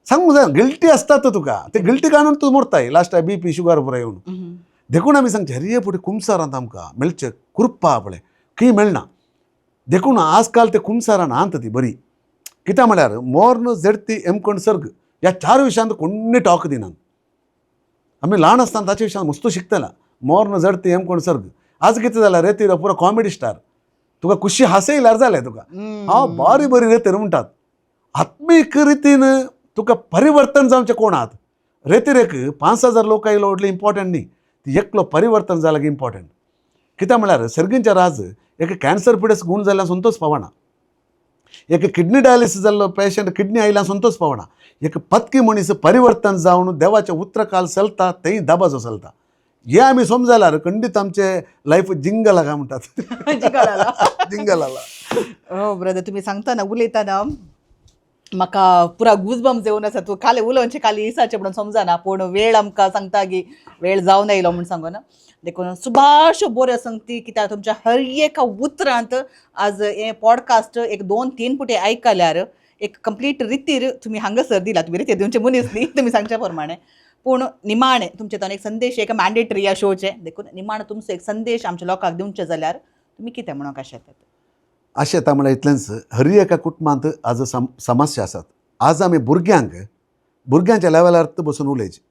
सांगूंक जाय, गिल्टी आसतात तुका, ते गिल्टी काडून तूं मरताय लास्टाक बी पी शुगर पुराय येवन. देखून आमी सांगचें हरये फुडें कुमसारांत आमकां मेळचें कृपा पळय खंय मेळना. देखून आजकाल ते कुमसारान आंत ती बरी, कित्याक म्हळ्यार मोर्न झेडती एमकोण सर्ग ह्या 4 विशयांत कोण्णी टॉक दिनात. आमी ल्हान आसतना ताच्या विशयान मस्तू शिकतला, मोर्न झडती एमकोण सर्ग. आज कितें जालां रे, ती पुरो कॉमेडी स्टार. तुका खुशी हांसयल्यार जालें तुका. हांव बारी बरी रेतीर म्हणटात. आत्मीक रितीन तुका परिवर्तन जावचें कोणात रेतीर एक 5000 लोक आयलो व्हडलें इम्पॉर्टंट न्ही, ती एकलो परिवर्तन जालें की इम्पॉर्टंट. कित्याक म्हळ्यार सर्गींच्या राज एक कॅन्सर पिडेस्त गूण जाल्यार संतोष पावना, एक किडनी डायलिसीस जाल्लो पेशंट किडनी आयल्यार संतोष पावना, एक पत्की मनीस परिवर्तन जावन देवाच्या उतरकाल चलता तेंय दबाजो चलता. हे आमी समजाल्यार खंडीत आमचे लायफ जिंगल काय म्हणटात. जिंगल. जिंगल. हो ब्रदर, तुमी सांगतना उलयतना म्हाका पुरा गुजबम्स येवन आसा. तूं काले उलोवचें काली इसाचें म्हणून समजना, पूण वेळ आमकां सांगता की वेळ जावन आयलो म्हूण सांगून. देखून सुभाश बऱ्यो संगती, कित्याक तुमच्या हर एका उतरांत आज हें पॉडकास्ट एक 2-3 पुटे आयकल्यार एक कंप्लीट रितीर तुमी हांगासर दिला. तुमी रितीर दिवचे मनीस न्ही तुमी सांगच्या प्रमाणे, पूण निमाणें तुमचे तो एक संदेश एक मॅन्डेटरी ह्या शोचें, देखून निमाणें तुमचो एक संदेश आमच्या लोकांक दिवचें जाल्यार तुमी कितें म्हणूंक शकतात? अशें येता म्हळ्यार इतलेंच, हर एका कुटुंबांत आज समस्या आसात. आज आमी भुरग्यांक भुरग्यांच्या लेवलार बसून उलयचें,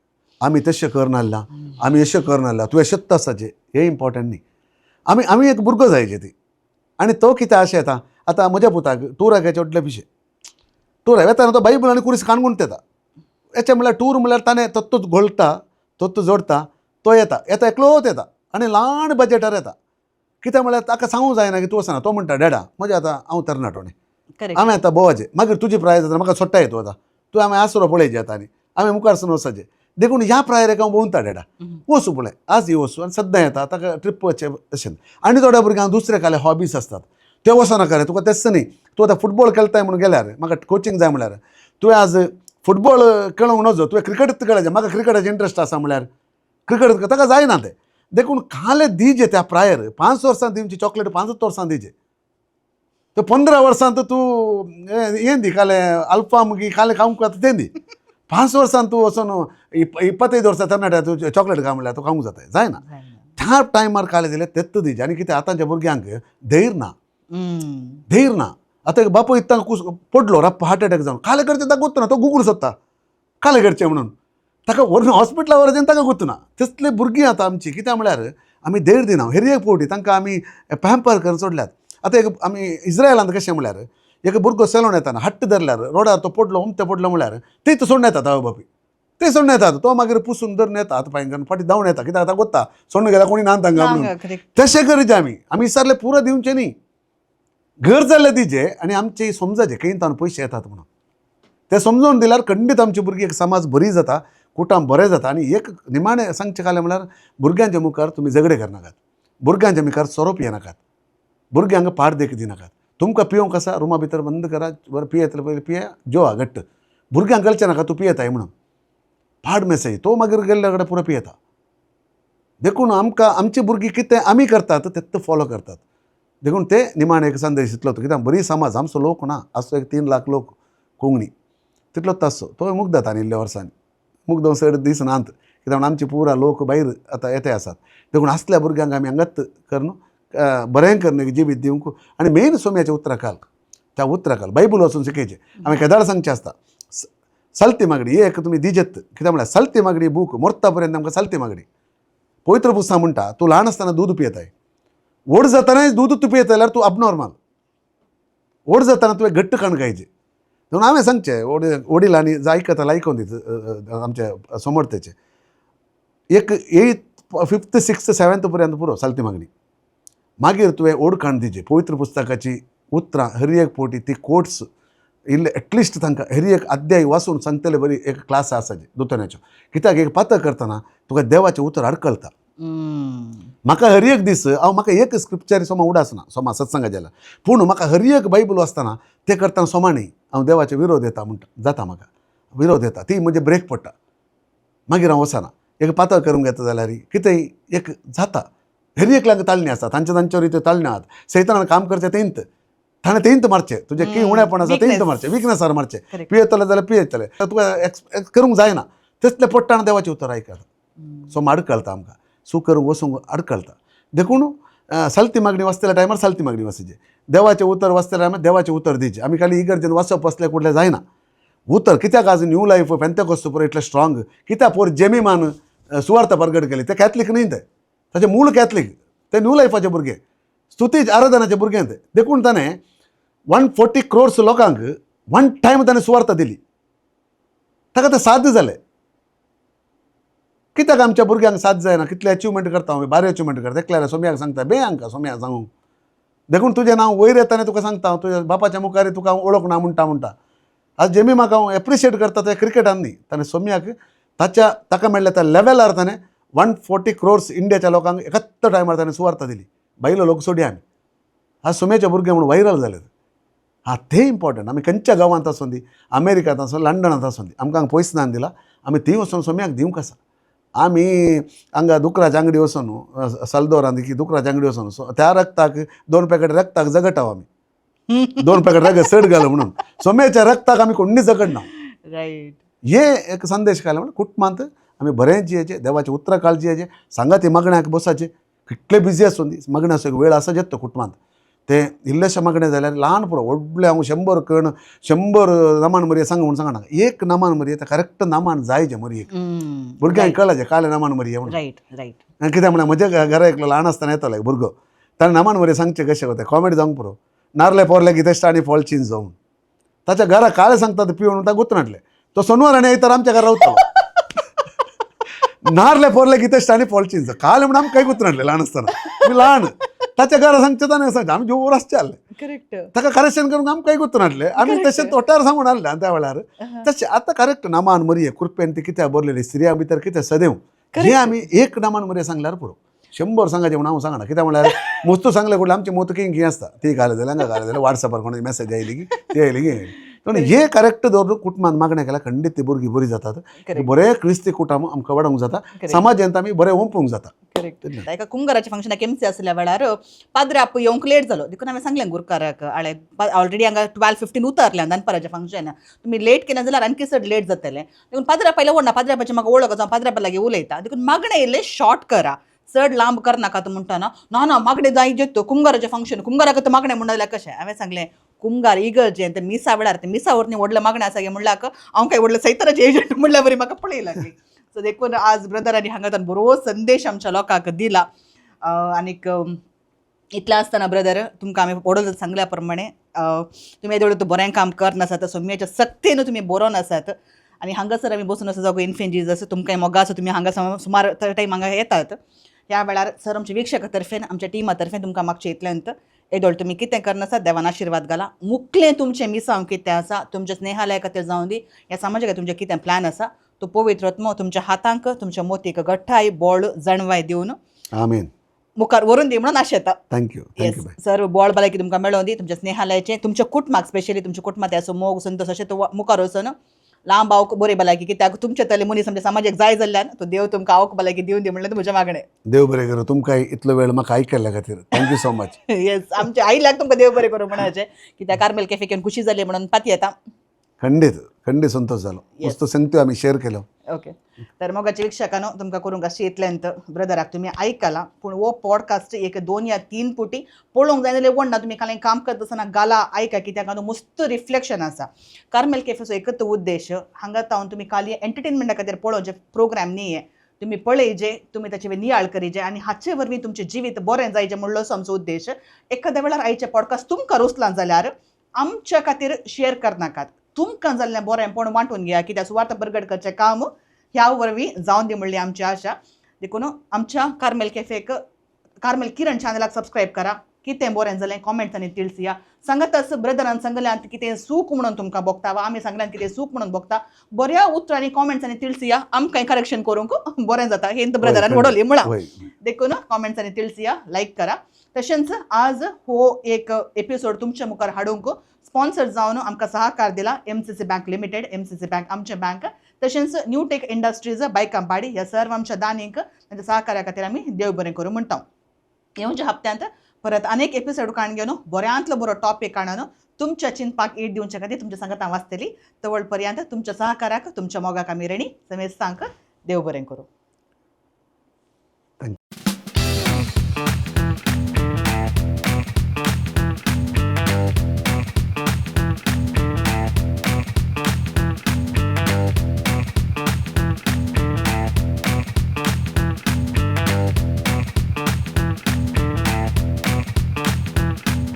आमी तशें करनासला, आमी अशें करनासला, तुवें शक्त आसाचें, हें इम्पॉर्टंट न्ही. आमी आमी एक भुरगो जायचे ती आनी तो कितें अशें येता. आतां म्हज्या पुताक टुराक येचे व्हडले पिशे टुराक वेताना तो बायबल आनी कुरीस काणगुणत येता. हेचें म्हळ्यार टूर म्हळ्यार ताणें तत्तूच घोळटा, तत्तू जोडटा, तो येता येता एकलोच येता आनी ल्हान बजेटार येता. कित्याक म्हळ्यार ताका सांगूंक जायना की तूं वचना. तो म्हणटा डॅडा म्हजें आतां हांव तरणाटो न्ही, करेक्ट. हांवें आतां भोवाचें, मागीर तुजी प्राय जाता म्हाका सोडटाय तूं, आतां तूं हांवें आसरो पळयचे आतां आनी हांवें मुखार सून वचपाचें. देखून ह्या प्रायर हांव भोंवता डॅडा, वचूं पळय आज वचूं आनी सद्दां येता ताका ट्रीप वचचें अशें. आनी थोड्या भुरग्यांक दुसरे काले हॉबीज आसतात, ते वचनाका रे तुका तेच न्ही, तूं आतां फुटबॉल खेळटाय म्हणून गेल्यार म्हाका कोचिंग जाय म्हळ्यार तुवें आज फुटबॉल खेळोंक नजो, तुवें क्रिकेट खेळायचें, म्हाका क्रिकेटाचें इंट्रस्ट आसा म्हळ्यार क्रिकेट ताका जायना तें. देखून काले दिजे त्या प्रायर 5 वर्सां दिवची चॉकलेट 5 वर्सां दिजे, तर 15 वर्सां तर तूं हें दी काले अल्फाम की काले खावंक जाता तें दी. 5 वर्सां तूं वचून 25 वर्सां तरणाट्या तूं चॉकलेट खा म्हणल्यार तूं खावंक जाता, जायना. त्या टायमार काले दिले तेत्त दिजे. आनी कितें आतांच्या भुरग्यांक धैर्य ना, धैर्य ना. आतां एक बापूय इत्तां कूस पडलो रप्प हार्ट अटॅक जावन काले करचें ताका गोत्तना, तो गुगूल सोदता काले करचें म्हणून, ताका व्हरून हॉस्पिटला व्हरचें ताका गोत्तना. तसले भुरगीं आतां आमचीं कित्याक म्हळ्यार आमी धैर्य दिना. हेर एक फावटी तांकां आमी पॅम्पर करून सोडल्यात. आतां एक आमी इस्रायलांत कशें म्हळ्यार एक भुरगो सेलोन येताना हट्ट धरल्यार रोडार तो पडलो उमते पडलो म्हळ्यार ते तो सोडून येतात आवय बापूय, ते सोडून येतात, तो मागीर पुसून धरून येता हात पांय करून फाटीं धांवन येता, कित्याक आतां गोत्ता सोडून गेल्यार कोणी ना तांकां म्हणून. तशें करचें आमी, आमी विचारलें पुरो दिवचें न्ही, घर जाल्लें दिजे आनी आमचें समजाचें खंय तांकां पयशे येतात म्हणून. ते समजून दिल्यार खंडीत आमची भुरगीं एक समाज बरी जाता, कुटुंब बरें जाता. आनी एक निमाणें सांगचें कालें म्हळ्यार भुरग्यांच्या मुखार तुमी झगडे करनाकात, भुरग्यांच्या मुखार सोरो पियेनाकात, भुरग्यांक पाड देख दिनाकात. तुमकां पिवंक आसा रुमा भितर बंद करा, बरें पियेतले पयलीं पिये जेवा घट्ट, भुरग्यांक कळचें नाका तूं पियेताय म्हणून, पाड मेसेज तो मागीर गेल्ल्या कडेन पुरो पियेता. देखून आमकां आमची भुरगीं कितें आमी करतात तेत्त फॉलो करतात. देखून ते निमाणें एक संदेश इतलो कित्याक बरी समाज आमचो लोक ना आसचो एक 3 लाख लोक कोंकणी तितलोच आसचो, तो मुग्ध जाता आनी इल्ल्या वर्सांनी मुग्ध चड दीस नात, कित्याक आमचे पुरा लोक भायर आतां येते आसात. देखून आसल्या भुरग्यांक आमी हांगाच करून बरें करून एक जिवीत दिवंक आनी मेन सोम्याच्या उतराकाल त्या उतराकाल बायबल वचून शिकयचें. आमी केदार सांगचें आसता सालती मागणी एक तुमी दिजेत, कित्याक म्हळ्यार सालती मागणी बूक मोरता पर्यंत आमकां सालती मागणी पवित्र पुस्तक म्हणटा तूं ल्हान आसतना दूद पियेताय, व्हड जातनाय दूद तूं पियेता जाल्यार तूं अबनॉर्मल, व्हड जातना तुवें घट्ट कण खायचें. म्हणून हांवें सांगचें वडिलांनी जे आयकता आयकून दीत आमच्या समर्थेचें एक 8th 5th 6th 7th पर्यंत पुरो सालती मागणी, मागीर तुवें ओडकाण दिवची पवित्र पुस्तकाची उतरां हर एक फावटी ती कोट्स इल्ले एटलिस्ट तांकां हर एक अध्याय वाचून सांगतले बरी एक क्लास आसाची दोतोन्याच्यो, कित्याक एक पातक करतना तुका देवाचें उतर आडकळटा. म्हाका हर एक दीस हांव म्हाका एक स्क्रिप्चर सोमा उडासना सोमा सत्संगा जाल्यार, पूण म्हाका हर एक बायबल वाचतना तें करतना सोमा न्ही हांव देवाचो विरोध येता म्हणटा जाता, म्हाका विरोध येता ती म्हणजे ब्रेक पडटा, मागीर हांव वचना. एक पातळ करूंक घेता जाल्यार कितेंय एक जाता, हर एकल्यांक ताळणी आसता तांचे तांच्यावर त्यो ताळण्यो आहात. सैतानान काम करचें तेंत ताणें तेंत मारचें, तुजें की उणेपण आसा तेंत मारचें, विकनसार मारचें, पियेतले जाल्यार पियेतले, तुका एक्स करूंक जायना तसलें पडटा देवाचें उतर आयकता सो आडकळटा आमकां सू करूंक वचूंक आडकळटा. देखून सालती मागणी वाचतल्या टायमार सालती मागणी वाचची, देवाचें उतर वाचतल्या टायमार देवाचें उतर दिवचें. आमी खाली इगर्जेन वाचप वाचल्यार कुठलें जायना उतर, कित्याक आज न्यू लायफ पेंतेकोस्त पुरो इतलें स्ट्रॉंग, कित्याक पोर जेमीमान सुवार्थ परगट केली, ते कॅथलीक न्ही, ते ताचे मूळ कॅथलीक, ते न्यू लायफाचे भुरगे, स्तुतीच आराधनाचे भुरग्यांत देखून ताणें 140 क्रोर्स लोकांक वन टायम ताणें सुवार्थ दिली. ताका तें साध्य जालें. कित्याक आमच्या भुरग्यांक साध्य जायना? कितले अचिवमेंट करता आमी, बारी अचिवमेंट करता. एकल्यार सोम्याक सांगता बे हांकां सोम्याक सांगूंक देखून तुजें नांव वयर येता आनी तुका सांगता हांव तुज्या बापाच्या मुखार तुका हांव वळख ना म्हणटा म्हणटा. आज जेमी म्हाका हांव एप्रिशिएट करता ते क्रिकेटान न्ही, ताणें सोम्याक ताच्या ताका मेळ्ळ्या त्या लेवलार ताणें 140 क्रोर्स इंडियाच्या लोकांक एकाच टायमार ताणें सुवार्थ दिली. भायलो लोक सोडया आमी. आज सोम्याचे भुरगे म्हणून व्हायरल जाले. हां, तें इम्पॉर्टंट. आमी खंयच्या गांवांत आसूं दी, अमेरिकांत आसूं, लंडनांत आसूं दी, आमकां हांगा पयस नान दिला, आमी थंय वचून सोम्याक दिवंक आसा. आमी हांगा दुकराच्या आंगडी वचून, सालदोरांत की दुकराच्या आंगडी वचून त्या रक्ताक 2 पॅकेट रक्ताक जगटाव आमी, 2 पॅकेट रगत चड घाल म्हणून सोम्याच्या रक्ताक आमी कोण्णी जगडना. रायट. हे एक संदेश काडला म्हणून कुटुंबांत आमी बरें जियेचें, देवाचे उतरां काळजी जियेचें, सांगाती मागण्याक बसाचें. कितले बिजी आसूं दी, मागण्याचो एक वेळ आसा जेतो कुटुंबांत. तें इल्लेशें मागणें जाल्यार ल्हान पुरो व्हडलें हांव 100 कण 100 नमान मरये सांग म्हणून सांगना. एक नमान मरये तें करेक्ट नमान जायचें मरयेक, भुरग्यांक कळाचें कालें नमान मरये म्हणून. Right right. आनी कित्याक म्हळ्यार म्हज्या घरा एकलो ल्हान आसतना येतालो एक भुरगो, ताणें नमान मरये सांगचें कशें वता कॉमेडी जावंक पुरो, नारले पोरले कितें आनी फॉल चिंज जावन ताच्या घरा कालें सांगता तें पिवन ताका गुतनाटलें. तो सोनवार आनी आयतार आमच्या घरा रावतालो. नारले पोरले कितें आनी फॉल चिंज कालें म्हणून आमकां कांय गुतनाटलें ल्हान आसतना आमी ल्हान. ताच्या घरा सांगचें ताणें सांगचें आमी जोर आसचें आहलें. करेक्ट. ताका करेक्शन करूंक आमकां कांय गुतनाटलें आमी तशें तोट्यार सांगून आहलें. आनी त्या वेळार तशें आतां करेक्ट नामान मरये कृपेन ती कित्याक बरलेली स्त्रियां भितर कितें सदैव हें आमी एक नामान मरये सांगल्यार पुरो, 100 सांगाचें म्हणून हांव सांगना. कित्याक म्हणल्यार मोस्तू सांगलें कुठलें आमचें मोत किंग आसता ती घालें जाल्यार हांगा घालें जाल्यार वॉट्सॅपार कोण मॅसेज आयली की ती आयली की आयली. पूण हे करेक्ट दवरून कुटुंबान मागणें केल्यार खंडीत ती भुरगीं बरीं जातात. बरें क्रिस्ती कुटुंब आमकां वाडोवंक जाता, समाजांत आमी बरें ओंपूंक जाता. करेक्ट. एका कुंगराच्या फंक्शनाक एमसी आसल्या वेळार पाद्रे आपू येवंक लेट जालो देखून हांवें सांगलें गुरकाराक, आळे ऑलरेडी हांगा 12:15 उतरलें दनपाराचें फंक्शन, तुमी लेट केलें जाल्यार आणखी चड लेट जातलें. देखून पाद्रे पयलें ओडना, पाद्रे म्हाका वळख आसा, पाद्रे लागीं उलयता, देखून मागणें इल्लें शॉर्ट करा, चड लांब करनाका. म्हणटा ना ना ना मागणें जाय जेतो कुंगाराचें फंक्शन, कुंगाराक तर मागणें म्हणून जाल्यार कशें? हांवें सांगलें कुंगार इगर्जें ते मिसा वेळार ते मिसा वरनी व्हडलें मागणें आसा गे म्हणल्यार हांव काय व्हडलें सैतराचें एजंट म्हणल्यार बरी म्हाका पळयलां. सो देखून आज ब्रदरांनी हांगा बरो संदेश आमच्या लोकांक दिला. आनीक इतलें आसतना ब्रदर तुमकां आमी वडोल सांगल्या प्रमाणे तुमी येदोळ बरें काम करनासात, सोम्याच्या सक्तेन तुमी बरोवन आसात आनी हांगासर आमी बसून आसा जागो इन्फेंट जीजस तुमकां मोगा आसा, तुमी हांगा सुमार टायम हांगा येतात. ह्या वेळार सर आमच्या वीक्षका तर्फेन आमच्या टिमा तर्फेन तुमकां मागचें इतल्यांत येदोळ तुमी कितें करनासात देवान आशिर्वाद घाला. मुखलें तुमचें मिसांव कितें आसा, तुमच्या स्नेहालया खातीर जावं दी, ह्या समाजा खातीर तुमचें कितें प्लॅन आसा, तो पवित्र आत्मो तुमच्या हातांक तुमच्या मोतीक गठ्ठाय बोळ जाणवाय दिवन आमेन मुखार व्हरून दी म्हणून आशेता. Thank you, thank you. Sir बोळ भलायकी तुमकां मेळोवन दी, तुमच्या स्नेहालयाचें तुमच्या कुटुंबाक स्पेशली तुमच्या कुटुंबात असो मोग संतोष अशें तो मुखार वचून लांब आवक बरी भलायकी, कित्याक तुमच्या तले मनीस आमच्या समाजाक जाय जाल्ल्यान तो देव तुमकां आवक भलायकी दिवन दी म्हणल्यार म्हजें मागणें. देव बरें करूं तुमकां इतलो वेळ म्हाका आयकल्ल्या खातीर. Thank you so much. Yes, आमच्या आईल्याक तुमकां देव बरें करूं म्हणाचें, कित्याक कार्मेल कॅफे घेवन खुशी जाली म्हणून पाती येता. खंडीत खंडीत संतोष जालो, मस्त संगत्यो आमी शेअर केल्यो. ओके, तर मोगाच्या वीक्षकांनो तुमकां करूंक अशें इतल्यांत ब्रदराक तुमी आयकला, पूण हो पॉडकास्ट एक 2 या 3 पुटी पळोवंक जाय जाल्यार वणना, तुमी कांय काम करता आसतना गाला आयका, कित्याक हांगा मस्त रिफ्लेक्शन आसा. कार्मेल कॅफेचो एकच उद्देश हांगा तावन तुमी खाली एंटरटेनमेंटा खातीर पळोवचें प्रोग्राम न्ही, तुमी पळयजे, तुमी ताचे वयर नियाळ करीजे आनी हाचे वरवीं तुमचें जिवीत बरें जायचें म्हणलो असो आमचो उद्देश. एखाद्या वेळार आयचें पॉडकास्ट तुमकां रोसलां जाल्यार आमच्या खातीर शेअर करनाकात, तुमकां जाल्लें बरेंपण वांटून घेया, कित्याक सुवार्थ बरगड करचें काम ह्या वरवीं जावन दी म्हणली आमची आशा. देखून आमच्या कार्मेल कॅफेक कार्मेल किरण चॅनलाक सबस्क्रायब करा, कितें बरें जालें कॉमेंट्सांनी तिळसिया सांगतच ब्रदरान सांगल्यान कितें सूख म्हणून तुमकां भोगता वा आमी सांगल्यान कितें सूख म्हणून भोगता, बऱ्या उतरांनी कॉमेंट्सांनी तिळसिया, आमकां करेक्शन करूंक बरें जाता. हें ब्रदरान वडवली म्हळां, देखून कॉमेंट्सांनी तिळसिया, लायक करा. तशेंच आज हो एक एपिसोड तुमच्या मुखार हाडूंक स्पॉन्सर जावन आमकां सहकार दिला MCC bank limited, MCC bank आमचें बँक, तशेंच न्यू टेक इंडस्ट्रीज बायकांपाडी ह्या सर्व आमच्या दानींक तांच्या सहकार्या खातीर आमी देव बरें करूं म्हणटा. येवच्या हप्त्यांत परत अनेक एपिसोड काण घेवन बऱ्यांतलो बरो टॉपीक काडून तुमच्या चिंतपाक ईट दिवच्या खातीर तुमच्या सांगात हांव वाचतली. तवळ पर्यंत तुमच्या सहकाराक तुमच्या मोगाक आमी रेणी समेस्तांक देव बरें करूं. Thank you.